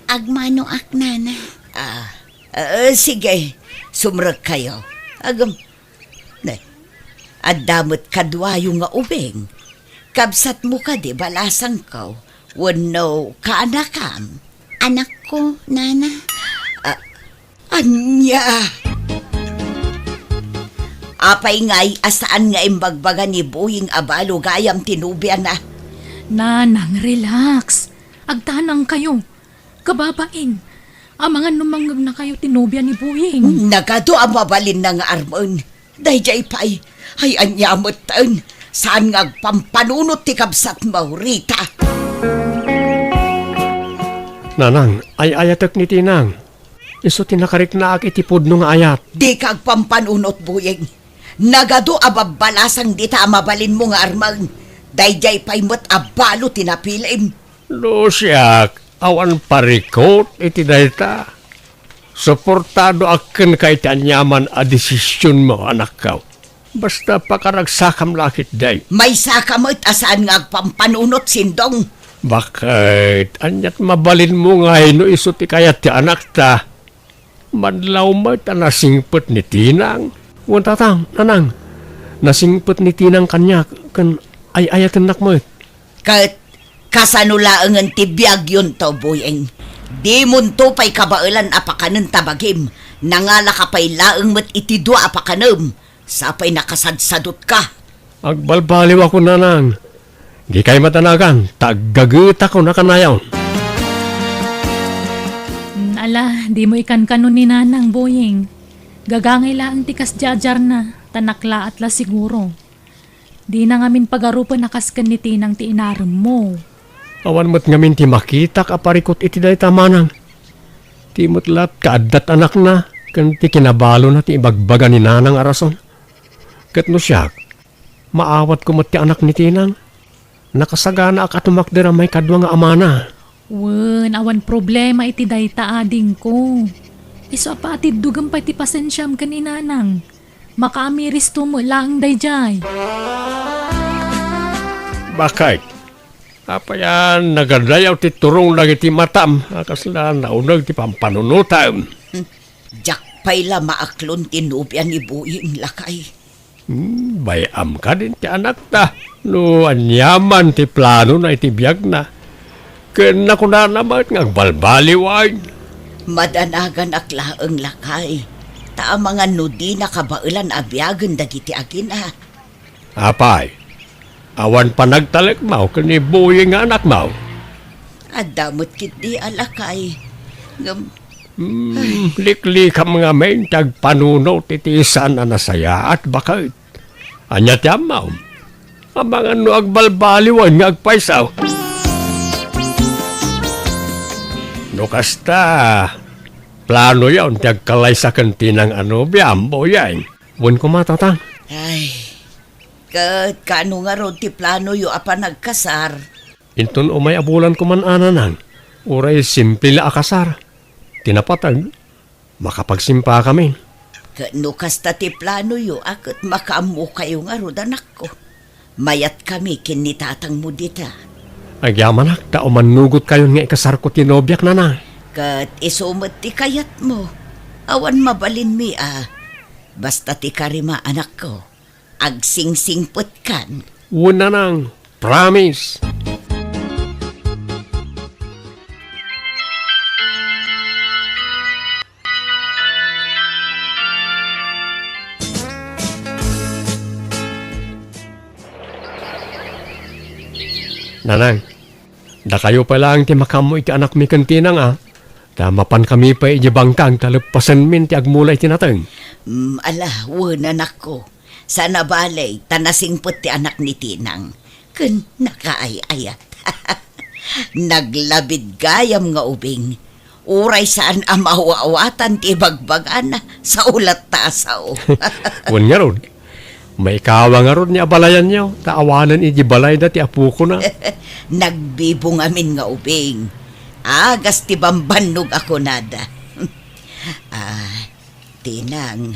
Agmanoak, Nana. Ah, eh, sige. Sumrekkayo. Agam-, ne, adda met kaduayo nga ubing. Kabsatmo kadi balasangko wenno kaanakam? Anakko, Nana. Ah, ania? Apay ngay a saan nga imbagbaga ni Boying a balo gayam ti nobiana? Nanang, relax. Agtanangkayo. Kababain, amangan no mangngegnakayo ti nobia ni Boying. Nagadu a mabalinna nga armen. Daydiay pay, ay ania metten, saan nga agpampanunot ti kabsatmo, Rita? Nanang, ay-ayatek ni Tinang. Isu ti nakariknaak iti pudno nga ayat. Dika agpampanunot, Boying. Nagadu a babbalasang dita a mabalinmo nga armen. Daydiay pay met a balo ti napilim. No siak, awan parikut iti dayta. Suportadoak kenka iti aniaman a desisionmo, anakko. Basta pakaragsakam la ketdi. Maysaka met a saan nga agpampanunot, Sindong. Baket, aniat mabalinmo ngay no isu ti kayat ti anakta? Madlaw met a nasingpet ni Tinang. Wen, Tatang, Nanang, nasingpet ni Tinang kaniak ken ay-ayatennak met. Ket kasano laengen ti biagyonto, Boying? Dimonto pay kabaelan a pakanen ta bagim, nangalaka pay laeng met iti dua a pakanem, sa pay nakasadsadutka. Agbalbaliwakon, Nanang. Dikay madanagan, ta aggagetakon a kanayon. Mm, ala, dimo ikankano ni Nanang, Boying. Gagangay laeng ti kasdiay a diarna, ta naklaat la siguro. Dina ngamin pagarupen a kas ken ni Tinang ti inaremmo. Awan met ngamin ti makitak a parikut iti dayta, Manang. Ti met laeng kaaddat anakna, ken ti kinabalona ti ibagbaga ni Nanang a rason. Ket no siak, maawatko met ti anak ni Tinang. Nakasaganaak a tumakder a maikadua nga amana. Wen, awan problema iti dayta, adingko. Isu a paatiddogem pay ti pasensiam ken ni Nanang. Makaamiristo met laeng daydiay. Bakit? Apay a nagadayaw ti turong dagiti matam a kasla nauneg ti pampanunotam? Hmm. Diak pay la maaklon ti nobia ni Boying, lakay. Hmm, bay-am kadin ti anakta no aniaman ti planona iti biagna. Ken nakunana met nga agbalbaliwen. Madanaganak laeng, lakay, ta amangan no dina kabaelan a biagen dagiti agina. Apay, awan panagtalekmaw ken ni Boying nga anakmaw? Adda met ketdi a lakay. Ngem Hmm, liklikam ngamin ti agpanunot iti saan a nasayaat, baket. Ania ti ammom? Amangan no agbalbaliwen nga agpayso. No kasta, planoyon ti agkalaysa ken Tinang a nobiam, Boying? Wen koma, Tatang. Ay, ket kaano ngarud ti planoyo a panagkasar? Inton umay a bulan koma, Nanang, uray simple la a kasar. Ti napateg, makapagsimpakamin. Ket no kasta ti planoyo a ket makaammokayo ngarud, anakko, mayatkami ken ni tatangmo dita. Agyamanak ta umannugotkayon nga ikasarko ti nobiak, Nanang. Ket isu met ti kayatmo. Awan mabalinmi a. Basta ti karima, anakko. Agsingsingpetkan. Wen, Nanang. Promise. Nanang, dakayo pay laeng ti makaammo iti anakmi ken Tinang a, ta mapankami pay idiay bangkang ta leppasenmin ti agmula iti nateng. Mm, ala, wen, anakko. Saan a bale, ta nasingpet ti anak ni Tinang. Ken nakaay-ayat. Naglabid gayam nga ubing. Uray saan a maawatan ti ibagbagana, sao latta a sao. Wen ngarud, maikawa ngarud ni abalayanyo, ta awanen idi balayda ti apokona. Nagbibungamin nga ubing. Agas ti bambannog a kunada. Ah, Tinang,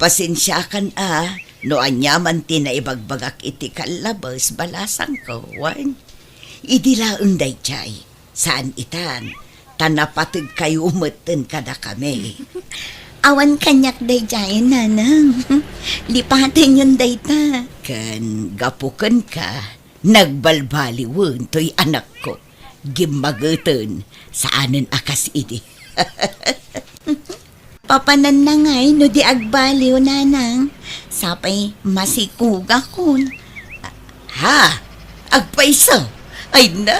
pasensiakan a no aniaman ti naibagbagak iti kallabes, balasangko, wen? Idi laeng daydiay, saan itan, ta napategkayo metten kadakami. Awan kaniak daydiay, Nanang. Lipatenyon dayta. Ken gapu kenka, nagbalbaliwen toy anakko. Gimmageten, saanen a kas idi. Papananna ngay no di agbaliw, Nanang. Sapay masikugakon. Ha? Agpayso? Ay na!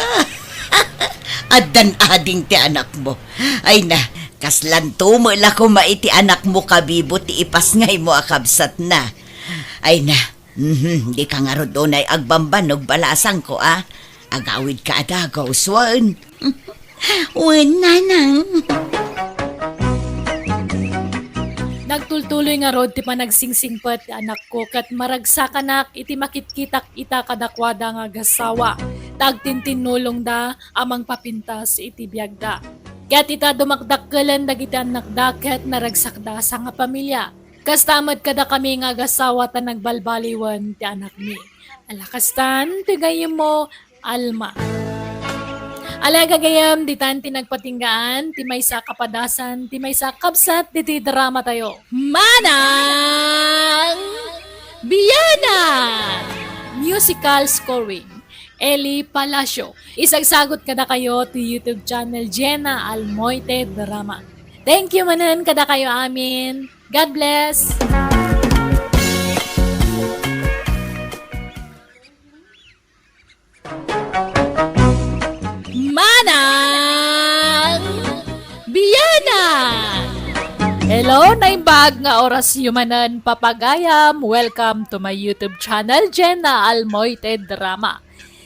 Addan ading ti anakmo. Ay na, kaslanto met la koma iti anakmo, kabibo, ti ipasngaymo a kabsatna. Ay na, mhm, dika ngarud unay agbambannog, balasangko a. Agawidka a dagus, wen? Wen, Nanang. Nagtultuloy ngarud ti panagsingsingpet ti anakko ket maragsakanak iti makitkitak ita kadakuada nga agassawa, ta agtintinnulongda a mangpapintas iti biagda. Ket ita, dumakdakkelen dagiti annakda ket naragsakda a sangapamilia. Kasta met kadakami nga agassawa ta nagbalbaliwen ti anakmi. Ala kastan ti gayyemmo, Alma. Ala gagayem, ditan ti nagpatinggaan ti maysa a kapadasan, ti maysa a kabsat diti dramatayo. Manang Biyanan! Musical scoring, Eli Palacio. Isagsagot kadakayo ti YouTube channel Jenna Almoite Drama. Thank you manen kadakayo amin. God bless! Manang Biyanan! Hello, naimbag nga orasyo manen, papagayam. Welcome to my YouTube channel, Jenna Almoite Drama.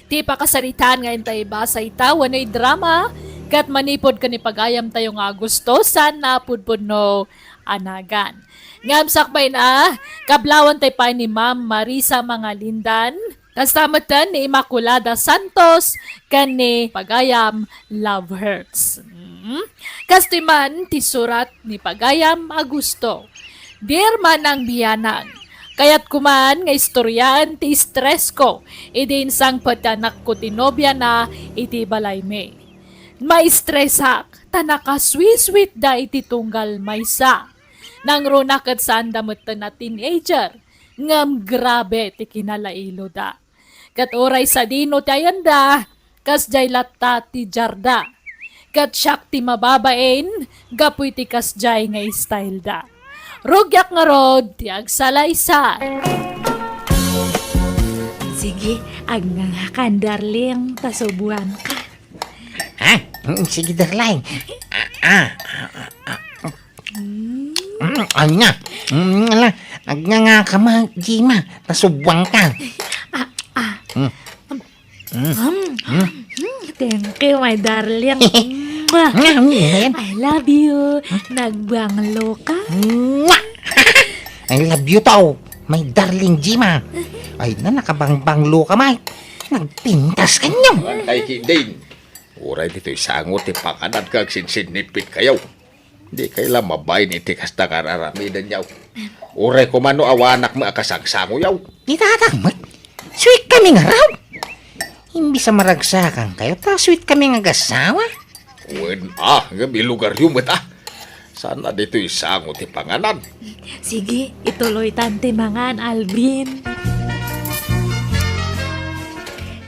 Ti pakasaritaan nga intay ibasa ita wenno idrama, ket manipud ken ni pagayamtayo nga Agosto, saan a pudpudno a nagan. Ngem sakbay na, kablawantay pay ni Ma'am Marisa Mangalindan, kasta metten ni Immaculada Santos, ken ni Pagayam Love Hurts. Mm. Kastoy man ti surat ni Pagayam Agosto. Dear Manang Biyanan, Kayatko man nga istoryaen ti stress ko idi insangpet ti anakko ti nobiana iti balaymi. Maistresak ta nakasweet-sweetda iti tunggal maysa. Nangruna ket saanda metten a teenager, ngem grabe ti kinalailoda. Ket uray sadino ti ayanda, kasdiay latta ti diarda. Ket siak ti mababain gapu iti kasdiay nga styleda. Rugiak ngarud ti agsalaysay. Sige, agngangakan, darling, ta subuanka. Ha? Mm, sige, darling. Ah, ah, ah, ah. Mm, anya? Mm, ala, agngangakan, Jima. Ta subuanka. Ah, ah. Mm. Mm. Mm. Mm, thank you, my darling. Mwah. Nga, ano yan? I love you. Nagbanglo ka? Mwah! I love you too, my darling Jima. Ay na, nakabangbanglo ka, Mike. Nagpintas ka niyo. Ay, Kidin. Uray ditoy sango ti panganan ka, agsinsinnipit kayo. Di kay la mabain iti kasta nga ar-aramidenyo. Uray koma no awanak met a kasangsangoyo. Ni tatang met, sweet kami ngarud. Imbis a maragsakan kayo, ta sweet kami nga agasawa. Wen a, nga bilugaryo met a. Sana ditoy sango ti panganan. Sige, ituloy tan ti mangan, Alvin.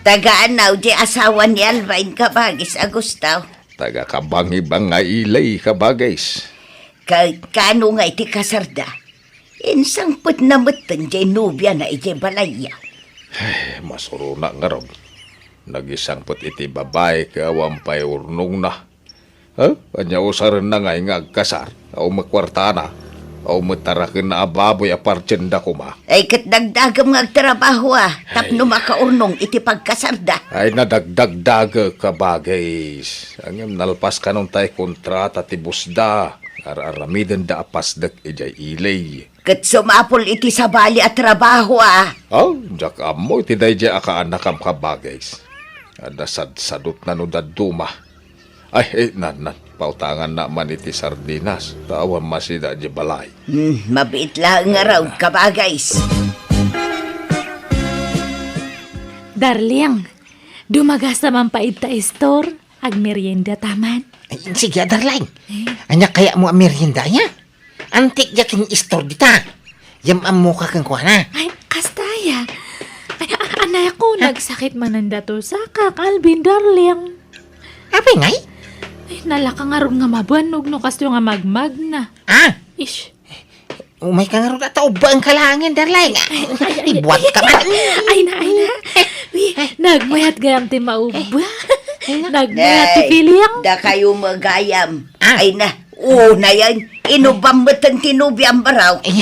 Tagaan na, di asawa ni Alvin, kabagis a gusto. Taga Kabangibang nga ilay, kabagis. Ka-, kano nga iti kasarda? Insangpetna metten jay nobiana idiay balayya. Ay, masurona ngarud. Nagisangpet iti babai ket awan pay urnongna. Ha? Ania usarenna ngay nga agkasar? Awan met kuartana. Awan met tarakenna a baboy a partienda koma. Ay, ket dagdagem nga agtrabaho, a, tapno makaurnong iti pagkasarda. Ay, nadagdagdagek, kabagis. Ngem nalpas kanon tay kontrata ti bossda. Ar-aramidenda a pasdek idiay ili. Ket sumapul iti sabali a trabaho, a. Aw, diak ammo iti daydiay a kaanakam, kabagis. Adda sadsadutna no dadduma. Ay, eh, nan, nan. Pautanganna man iti sardinas. Ta awan masida idiay balay. Hmm, mabiit laeng ngarud, kabagis. Darling, dumagasta man pay ita store. Agmerienda ta man. Ay, sige, darling. Eh? Ania kayatmo a merienda, aya? Antik diay kin store dita. Yam-ammoka kenkuana. Ay, kasta aya. Ay, a-, anay ako, nagsakit manen dato sakak, Alvin, darling. Apay ngay? Ay, nalaka ngarud nga mabannog no kastoy nga magmagna. Ah? Ish. Umayka ngarud a ta ubbaenka laengen, darling. Ay, ay, ay, ibuatka man. Ay na, ay na. Wi, nagmayat gayam ti maubba. Ay na. Nagmayat ti feeling. Dakayo met gayam. Ah. Ay na. O, nayan. Inubbam metten ti nobiam, baro. Ay.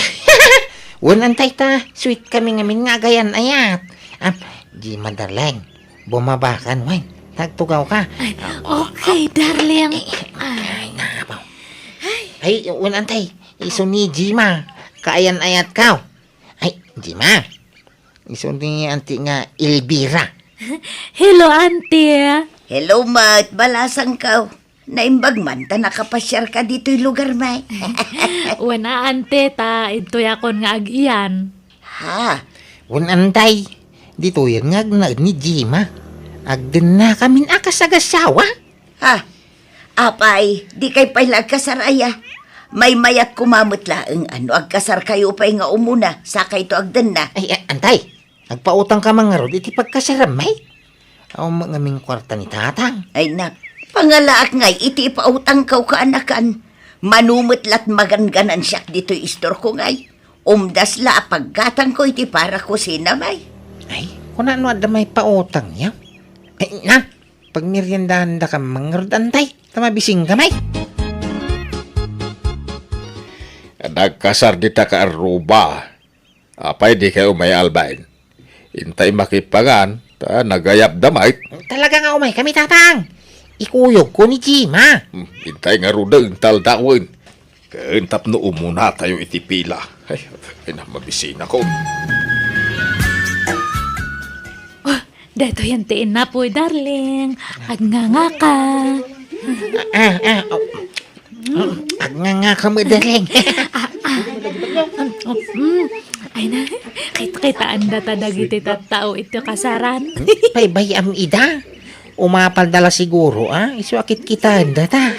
Wen, antay ta, sweet kami ngamin nga agayan-ayat. Ah, Jima, darling, bumabakan, wen. Tagtugawka. Ay, okay, darling. Ay, ay, nakapaw. Ay, wen, antay, isu ni Jima, kaayan-ayatkaw. Ay, Jima, isu ni anti nga Elvira. Hello, auntie. Hello, met. Balasangkaw. Naimbag man ta nakapasiarka ditoy lugarmi. Wen a, ante, ta idtoyakon nga ag-iyan. Ha? Wen, antay, ditoyen nga agnaed ni Jima. Agdennakamin a kas agasawa. Ha? Apay, dikay pay la agkasar aya? Maymayat koma met laeng a no agkasarkayo pay nga umuna, sakayto agdenna. Ay, a-, antay. Agpautangka man ngarud iti pagkasarammi? Awan met ngamin kuarta ni tatang. Ay, nak, pangalaak ngay iti ipautangkaw, kaanakan. Mano met la't magangganansiak ditoy istorko ngay. Umdas la a paggatangko iti para kusinami. Ay, kuna no adda maipautangyo? Ay, na, pagmeriendahandaka man ngarud, antay, ta mabisingkami. Nagkasar dita kaarruba. Apay, dikay umay, Alvin? Intay makipangan, ta nagayabda met. Talaga nga umaykami, tatang. Ikuyogko ni Jima. Hmm, intay ngaruden ta aldawen. Ken tapno umunatayo iti pila. Ay, ay na, mabisinakon. Oh, daytoyen ti innapoy, darling. Agngangaka. Ah, ah, oh. Agngangaka met, darling. Ah, ah. Mm, ay na, kit-, kitaenda ta dagiti tattao iti kasaran. Pay bay-am ida. Umapalda la siguro, a? Isu a kitkitaenda ta.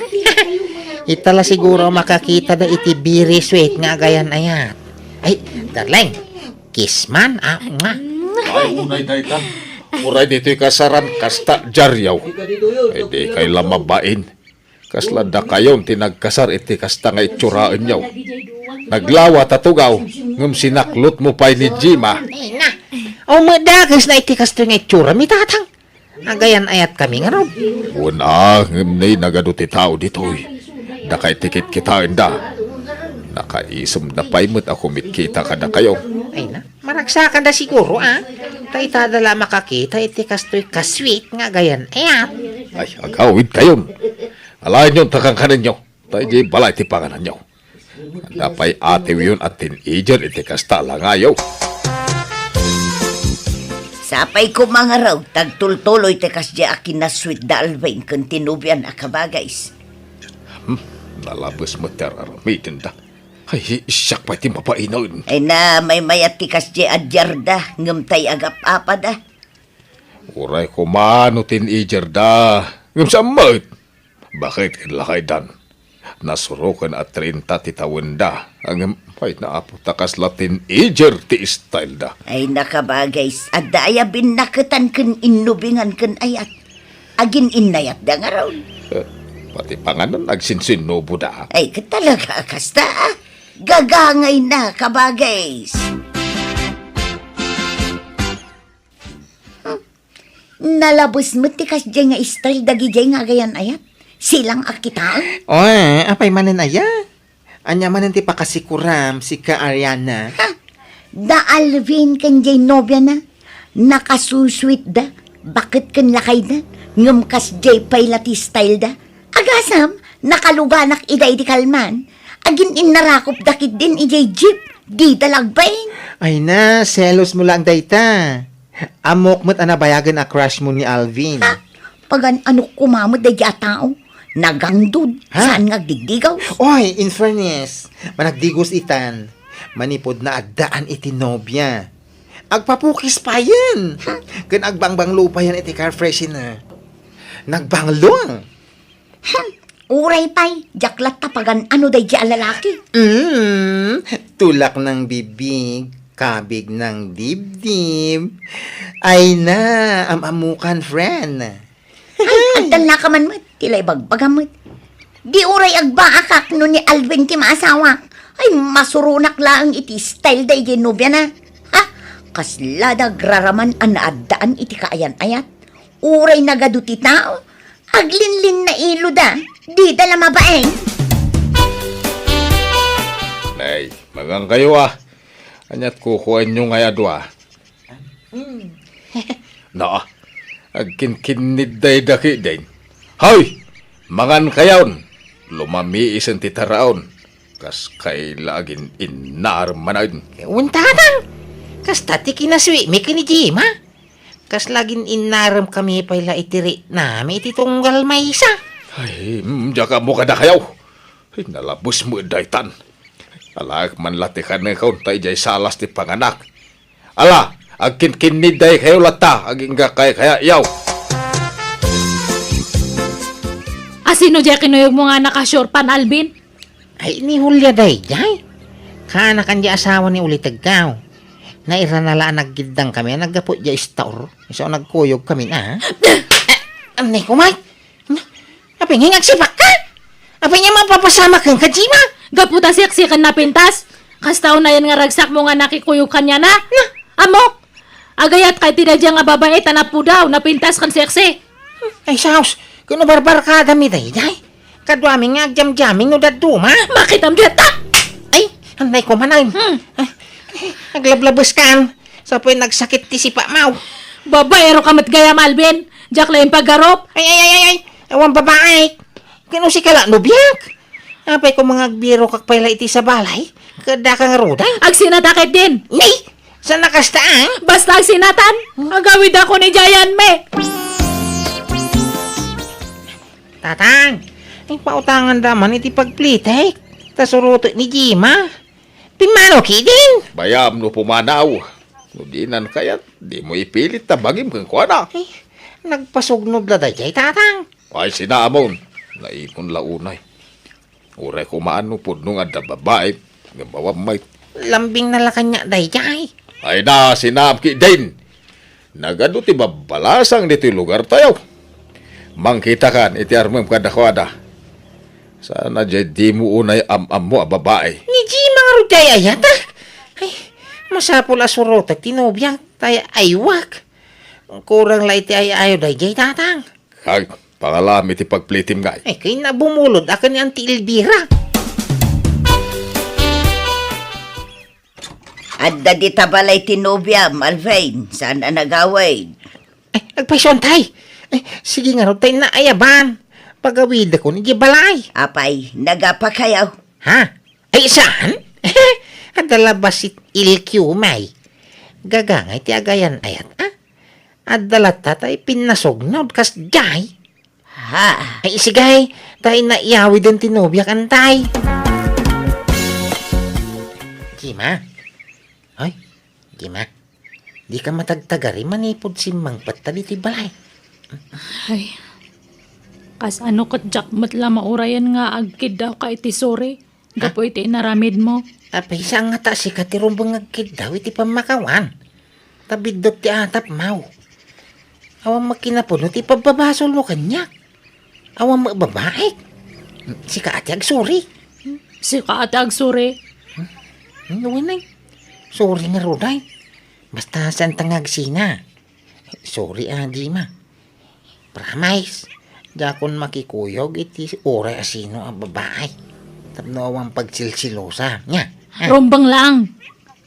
Ita la siguro a makakitada iti very sweet nga agayan-ayat. Ay, darling, kiss man, a? Mwah. Ay, unay dayta. Uray ditoy kasaran, kasta diaryo. Ay, di kay la mabain. Kasla dakayon ti nagkasar iti kasta nga itsuraenyo. Naglawa ta tugaw, ngem sinaklotmo pay ni Jima. Ay na. Aw, madakes na iti kastoy nga itsurami, tatang. Agayan-ayatkami ngarud. Wen a, ngem nay nagadu ti tao ditoy. Daka iti kitkitaenda. Nakaisumda pay met a kumitkita kadakayo. Ay na. Maragsakanda siguro, a? Ta itada la makakita iti kastoy ka-sweet nga agayan-ayat. Ay, agawidkayon. Alaenyon ta kankanenyo. Ta idiay balay ti pangananyo. Adda pay atiwyon a teenager iti kasta a langayo. Sapay koma ngarud, ta agtultuloy ti kasdiay a kinasweet da Alvin ken ti nobiana, kabagays. Hmm, nalabes met ti ar-aramidenda. Ay, siak pay ti mabainen. Ay na, maymayat ti kasdiay a diarda, ngem tay agap-apada. Uray koma no teenager da, ngem saan met? Baket ket lakaydan. Nasuroken a treinta ti tawenda, ngem pay na, apo, ta kasla teenager ti style da. Ay na, kabagays, adda aya binnaketan ken innubingan ken ayat. Agin-innayatda ngarud. Eh, pati panganan agsinsinnuboda. Ay, ket talaga a kasta, a? Gagangayna, kabagays. Hmm. Nalabes met ti kasdiay nga style dagidiay nga agayan-ayat. Silang a kitaen. Oy, apay manen aya? Ania manen ti pakasikuram, sika Ariana? Ha? Da Alvin ken diay nobiana, nakasusweet da, baket ken lakayda, ngem kasdiay pay la ti style da. Agasam, nakaluganak ida idi kalman. Agin-innarakopda ketdin idiay jeep, dida la agbain. Ay na, selosmo laeng dayta. Ammok met a nabayagen a crush mo ni Alvin. Ha? Pagan-anok koma met daydi a tao. Nagangdud. Ha? Saan nga agdigdigaw? Oy, in fairness, managdigos itan. Manipud naaddaan iti nobia. Agpapukis payen. Hmm. Ken agbangbanglo payen iti car freshener. Nagbanglo. Hmm. Uray pay, diak latta pagan-ano daydi a lalaki. Mm, tulak ng bibig, kabig ng dibdib. Ay na, am-amukan, friend. Ay, agdalnaka man met, ti la ibagbagam met. Di uray agbaakak no ni Alvin ti maasawak. Ay, masuronak laeng iti style daydi nobiana. Ha? Kasla da agraraman a naaddaan iti kaayan-ayat. Uray nagadu ti tao, aglinlinnailoda, dida la mabain. Nay, magankayo a. Ania't kukuaenyo ngay a dua? Hmm. Naa, agkinkinnid dayda ketdin. Hoy! Mangankayon! Lumamiisen ti taraon. Kas kayla agin-innarem manen. Wen, tatang! Kasta ti kinasweetmi ken ni Jima. Kasla agin-innaremkami pay la iti riknami iti tunggal maysa. Ay, mm, diak ammo kadakayo. Ay, nalabes met daytan. Alaek man la ti kanekon ta idiay salas ti panganak. Ala, agkinkinnid daykayo latta, agingga kaykayayo. Asino diay kinuyogmo nga naka-short pant, Alvin? Ay, ni Julia daydiay. Kaanakan di asawa ni Ulitegkaw. Nairana la a naggiddangkami a naggapu di store. Isu a nagkuyogkami na. Eh, anay ko, Mike. Apay nga agsipakka? Apay nga mapapasamak kenka, Jima? Gapu ta seksi ken napintas. Kasta unayen nga ragsakmo nga nakikuyog kaniana. Na. Ammok, agayatka iti daydiay nga babai ta napudaw, napintas ken seksi. Ay, sus, kuno barbarkadami daydiay. Kaduami nga agjamjaming no dadduma. Makitam diatta! Ay, anay ko man ay. Hmm. Ay, aglablabes kan. Sa po'y nagsakit ti sipakmo. Babaero ka met gayam, Alvin. Diak la impagarup. Ay, ay, ay, ay, ay. Awan babae. Kuno sika la, nobiak. Apay ko nga agbirokak pay la iti sabalay. Kada ka nga rudan. Agsinata ketdin. Nay! Saan a kasta, ah? Basta agsinatan. Agawidakon idiayanmi. Tatang, ay pautanganda man iti pagplitek. Ta surotek ni Jima. Pimmano ketdin? Bayam no pumanaw. No dinan kayat, dimo ipilit ta bangim kenkuana. Eh, nagpasugnod la daydiay, Tatang. Ay, sinaamon. Naimon la unay. Uray kumaan no pudno nga adda babai, nga bawam met. Lambingna la kaniak daydiay. Ay na, sinaam ketdin. Nagadu ti babbalasang ditoy lugartayo. Mangkitakan iti armem kadakuada. Saan a diay dimo unay am-ammo a babai. Ni Jima ngarud ti ay-ayat, a? Ay, masapul a surotek ti nobiak, ta ay-aywak. Kurang la iti ay-ayo daydiay, Tatang. Kag, pangalam iti pagplitim ngay. Ay, kayna bumulod a ken ni Auntie Elvira. Adda dita balay ti nobiam, Alvin. Saan a nagawid? Ay, agpayso, Tay. Ay, sige ngarud, Tay, naayaban. Pagawidakon idiay balay. Apay, nagapakayo? Ha? Ay, saan? Adda la bassit ilkiw, may. Gagangay ti agayan-ayat, a? Adda latta tay pinnasugnod kasdiay. Ha? Ay, sige, tay, naiyawiden ti nobiak, Tay. Jima? Hoy, Jima. Dika matagtagari manipud simmangpet ta ditoy balay. Ay, kasano ket diak met la maurayen nga agkiddawka iti suri gapu iti inaramidmo? Apay, saan ngata sika ti rumbeng nga agkiddaw iti pammakawan? Ta biddut ti atapmaw. Awan met kinapudno ti pabbabasolmo kaniak. Awan met babaik. Sika a ti agsuri. Sika a ti agsuri. Hmm, wen, ay. Suri ngarud, ay. Basta saan ta nga agsina. Suri a, Jima. Promise, diakon makikuyog iti uray a sino a babai. Tapno awan pagsilsilosa. Nya? Ah. Rumbeng lang.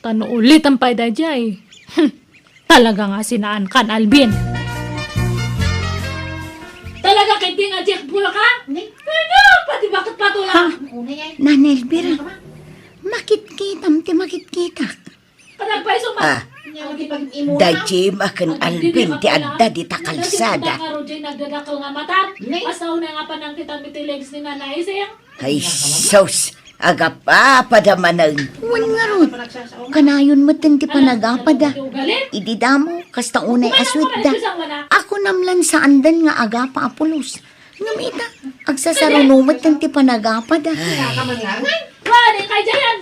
Ta no ulitem pay daydiay. Hmm. Talaga nga sinaankan, Alvin. Talaga ketdin a diak bulaka? Ni? Ano? Pati baket patulang. Ha? Nana Elvira, makitkitam ti makitkitak. Kadagpay suma. Ah. Daydi maken Alvin ti adda dita kalsada. Nagdadakkel nga mata. Ni? Asaw na nga panangkitam iti legs ni Nanay Ising. Ay, sus! Agapapada manen. Wen ngarud, kanayon metten ti panagapada. Idi damo, kasta unay a suitda. Akunam lan saandan nga agapa a pulos. Ngem ita, agsasaruno metten ti panagapada. Ay. Wa, di kay Jayan.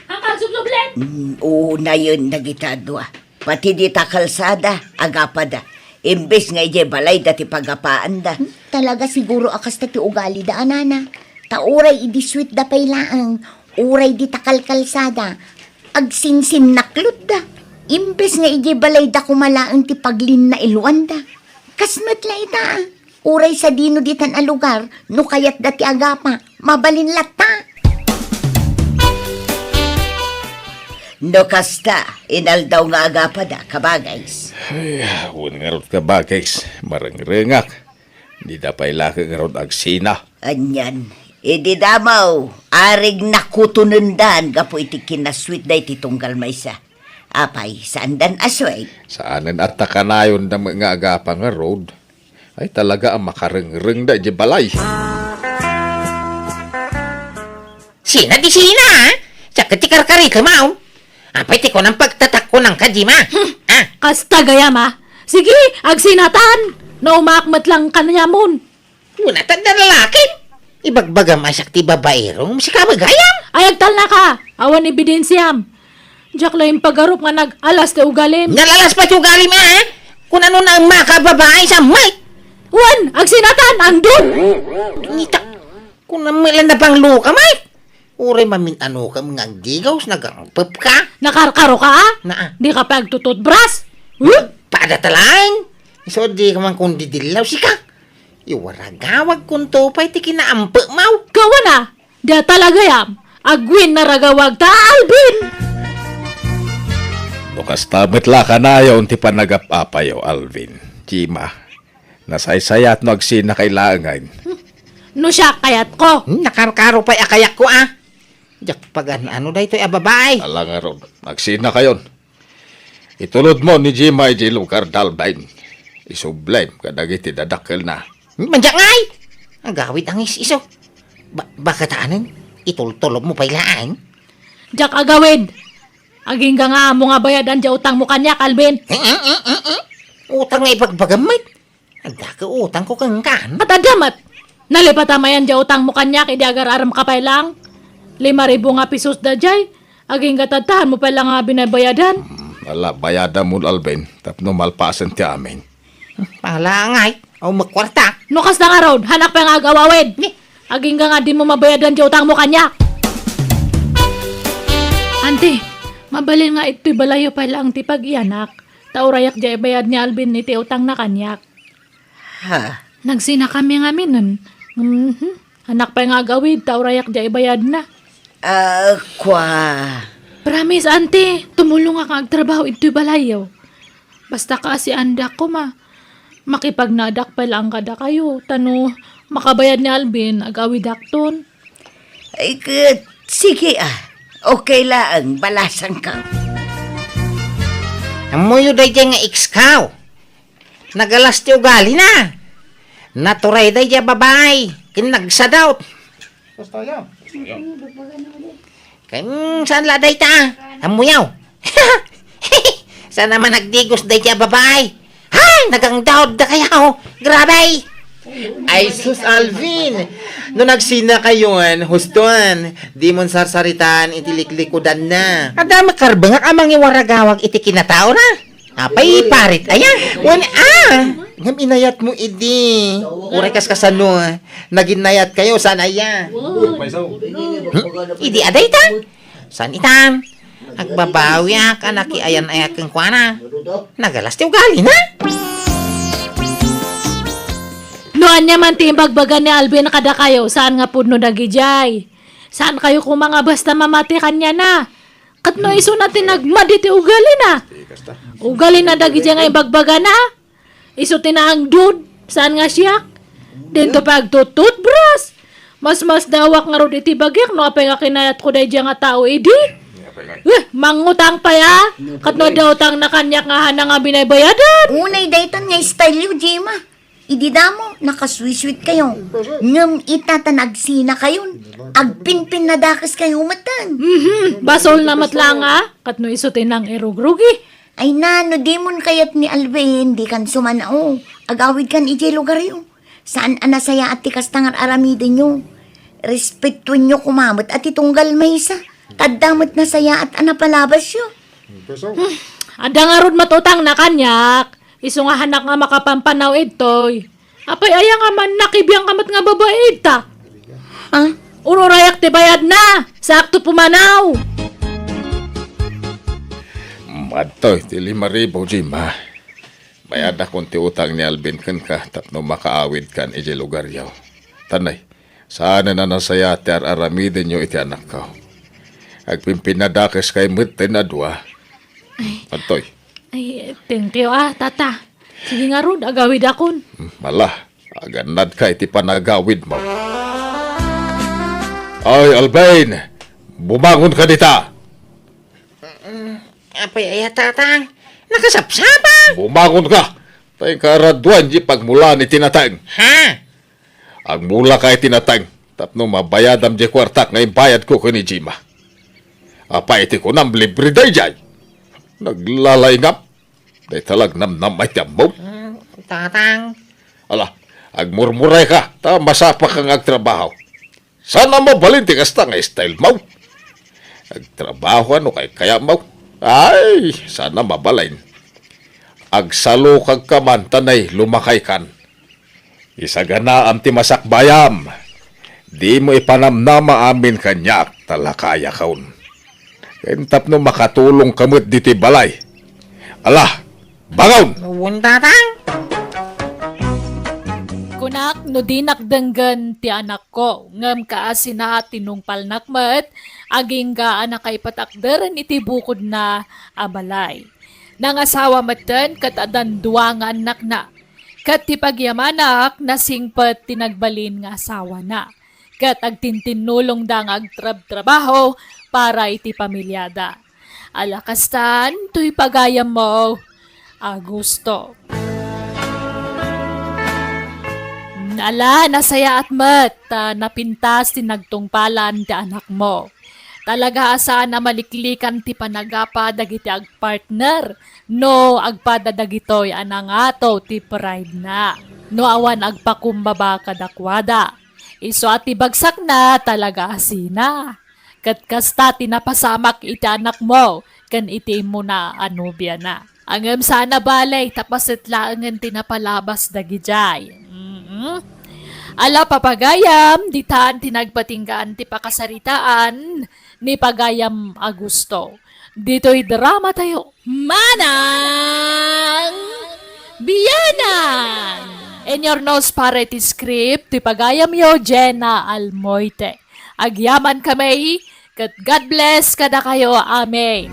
Ang kagsubsublen. Mm, unayen dagita dua. Pati dita kalsada, agapada. Imbes nga idiay balayda ti pagapaanda. Hmm, talaga siguro a kasta ti ugalida, a nana. Ta uray idi suitda pay laeng, uray dita kalkalsada, agsinsinnaklutda. Imbes nga idiay balayda koma laeng ti paglinna iluanda. Kas met la ita, a. Uray sadino ditan a lugar, no kayatda ti agapa, mabalin latta. No kasta, inaldaw nga agapada, kabagays. Ay, wen ngarud, kabagays, marengrengak. Dida pay la ket ngarud agsina. Anian, idi damo, arigna kutonendan gapu iti kinasuitda iti tunggal maysa. Apay, saandan a suit? Saanen a ta kanayonda met nga agapa ngarud. Ay, talaga a makarengrengda idiay balay. Sina ti sina, a? Siak ket ti karkarikem, a? Apay ti kunam pagtatakko nangka, Jima? Hmm. Ah. Kasta gayam, a? Sige, agsinatan. Naumaak met lang kanayamon. Kuna ta adda lalakim. Ibagbagam a siak ti babaero, sika met gayam. Ay, agtalnaka. Awan ebidensiam. Diak la impagarup nga nag-alas ti ugalim. Nalalas pay ti ugalim, a? Kun ano na ang makababae sa mic? Wen, agsinatan, andun! Ngita, kun ano lang nabanglo ka, mic? Uray mamin-ano ka, nga agdigaw, nagangpep ka? Nakarkaro ka, a? Naa. Di ka pa agtututbras? Huh? Pada talaeng. Iso di ka man kun didillaw, sika. Iwaragawag kun to pay ti kinaampe maw. Kawana, da talagayam, agwin naragawag ta Alvin! No kasta met la kanayon ti panagap-apayo, Alvin. Jima, nasaysayat no agsina kay laengen. No siak kayatko. Hmm, nakarkaro pay a kayatko, a. Diak pagan-ano daytoy a babae. Ala ngarud, agsina kayon. Itulodmo ni Jima idiay lugar, Dalvin. Isublem kadagiti dadakkelna. Mandiak ngay! Agawid a ngis-iso. Ba-, bakatanen, itultulobmo pay laeng. Diak agawid. Agingga nga ammo nga bayadan diay utangmo kaniak, Alvin. Eh, eh, eh, eh, eh. Utang nga ibagbagam met. Adda ka utangko kenka. Ket adda met. Nalipatmo ayan diay utangmo kaniak idi agar-aramka pay laeng. Lima ribu nga pesos daydiay. Agingga tattaanmo pay laeng nga binabayadan. Hmm, ala, bayadamon, Alvin, tapno malpasen ti amin. Pala ngay, awan met kuarta. No kasta ngarud, hanak pay nga agawawid. Ni? Agingga nga dimo mabayadan diay utangmo kaniak. Anti, mabalin nga itoy balayyo pay laeng ti pag-iyanak. Ta urayak diay ibayad ni Alvin iti utangna kaniak. Ha? Nagsinakami ngamin. Mhm. Hanak pay nga agawid, ta urayak diay ibayadna. Ah, kua. Promise, Anti, tumulongak nga agtrabaho itoy balayyo. Basta kaasiandak koma, makipagnadak pay laeng kadakayo, ta no makabayad ni Alvin, agawidakton. Ay, ket, sige, ah. Okay laeng, balasanka. Ammoyo daydiay nga ex-ko. Nagalas ti ugalina. Naturay daydiay a babai. Ken nagsadot. Basta yan. Ken saan la dayta? Ammoyo. Saan a man agdigos daydiay a babai? Hay, nagangdaod dakayo. Grabe. Ay, sus, Alvin. No nagsinakayon, huston, dimon sarsaritaan iti liklikudanna. Adda met karbengak a mangiwaragawag iti kinataona. Apay, parit aya? Wen, ah! Ngem inayatmo idi. Uray kas kasano, ah, naginnayatkayo, saan aya? Hmm? Idi a dayta? Saan itan? Agbabawiak a nakiayan-ayat kenkuana. Nagalas ti ugalina. No ania man ti imbagbaga ni Alvin kadakayo, saan nga pudno dagidiay? Saankayo koma nga basta mamati kaniana? Ket no isuna ti nagmadi ti ugalina. Ugalina dagidiay nga ibagbagana. Isu ti naangdud, saan nga siak. Dinto pay agtututbras. Masmasdawak ngarud iti bagik no apay nga kinayatko daydiay nga tao idi. Eh, mangutang pay a. Ket no adda utangna kaniak nga hanak nga binaybayadan. Unay daytan nga style yo, Gemma. Idi damo, nakasweet-sweetkayo. Ngem ita ta nagsinakayon, agpinpinnadakeskayo metten. Mhm, basolna met laeng a, ket no isu ti nangirugrugi. Ay na, no dimon kayat ni Alvin, dikan sumanao. Agawidkan idiay lugaryo. Saan a nasayaat ti kasta nga ar-aramidenyo. Respetuenyo koma met a ti tunggal maysa. Ta adda met nasayaat a napalabasyo. Hmm, adda ngarud met utangna kaniak. Isu nga hanak nga makapampanaw idtoy. Apay aya nga man nakibiangka met nga babai idta? Ha? Ururayak ti bayadna, saakto pumanaw. Madtoy ti lima ribu, Gemma. Bayadakon ti utang ni Alvin kenka tapno makaawidkan idiay lugaryo. Tanay, saanen a nasayaat ti ar-aramidenyo iti anakko. Agpinpinnadakeskayo metten a dua. Ay. Madtoy. Ay, thank you, ah, tata. Sige ngarud, agawidakon. Hmm, ala, agannadka iti panagawidmo. Ay, Alvin! Bumangonka dita! Mm, apay aya, tatang? Nakasapsapa! Bumangonka! Ta inka araduan diay pagmulaan iti nateng. Ha? Agmulaka iti nateng tapno mabayadam diay kuartak nga imbayadko ken ni Gemma. Apay iti kunam, libre daydiay? Naglalaingam. Dayta la agnammannama iti ammom. Mm, tatang. Ala, agmurmurayka, ta masapaka nga agtrabaho. Saan a mabalin ti kasta nga style mo. Agtrabaho no kaykayatmo. Ay, saan a mabalin. Agsalukagka man ta nay lumakaykan. Isaganaam ti masakbayam. Dimo ipanamnama amin kaniak ta lakayakon. Ken tapno makatulongka met ditoy balay. Ala, bangon! Wen, tatang. Kunak no dinak denggen ti anakko, ngem kaasina a tinungpalnak met, agingga a nakaipatakderen iti bukodna a balay. Nangasawa metten ket addan dua nga annakna. Ket ti pagyamanak, nasingpet ti nagbalin nga asawana. Ket agtintinnulongda nga agtrabtrabaho para iti pamiliada. Ala kastan, toy pagayammo, Augusto. Ala, nasayaat met, ta napintas ti nagtungpalan ti anakmo. Talaga a saan a maliklikan ti panagapa dagiti agpartner no agpada dagitoy a nangato ti pride na. No awan agpakumbaba kadakuada. Isu a ti bagsakna talaga a sina. Ket kasta ti napasamak iti anakmo ken iti immuna a nobiana. Ngem saan a bale, ta paset laengen ti napalabas dagidiay. Mm-mm. Ala, papagayam, ditan ti nagpatinggaan ti pakasaritaan ni Pagayam Augusto. Ditoy drama tayo. Manang Bianang! In your nose para iti script, ti pagayamyo, Jenna Almoite. Agyaman kami, ket God bless kadakayo. Amen.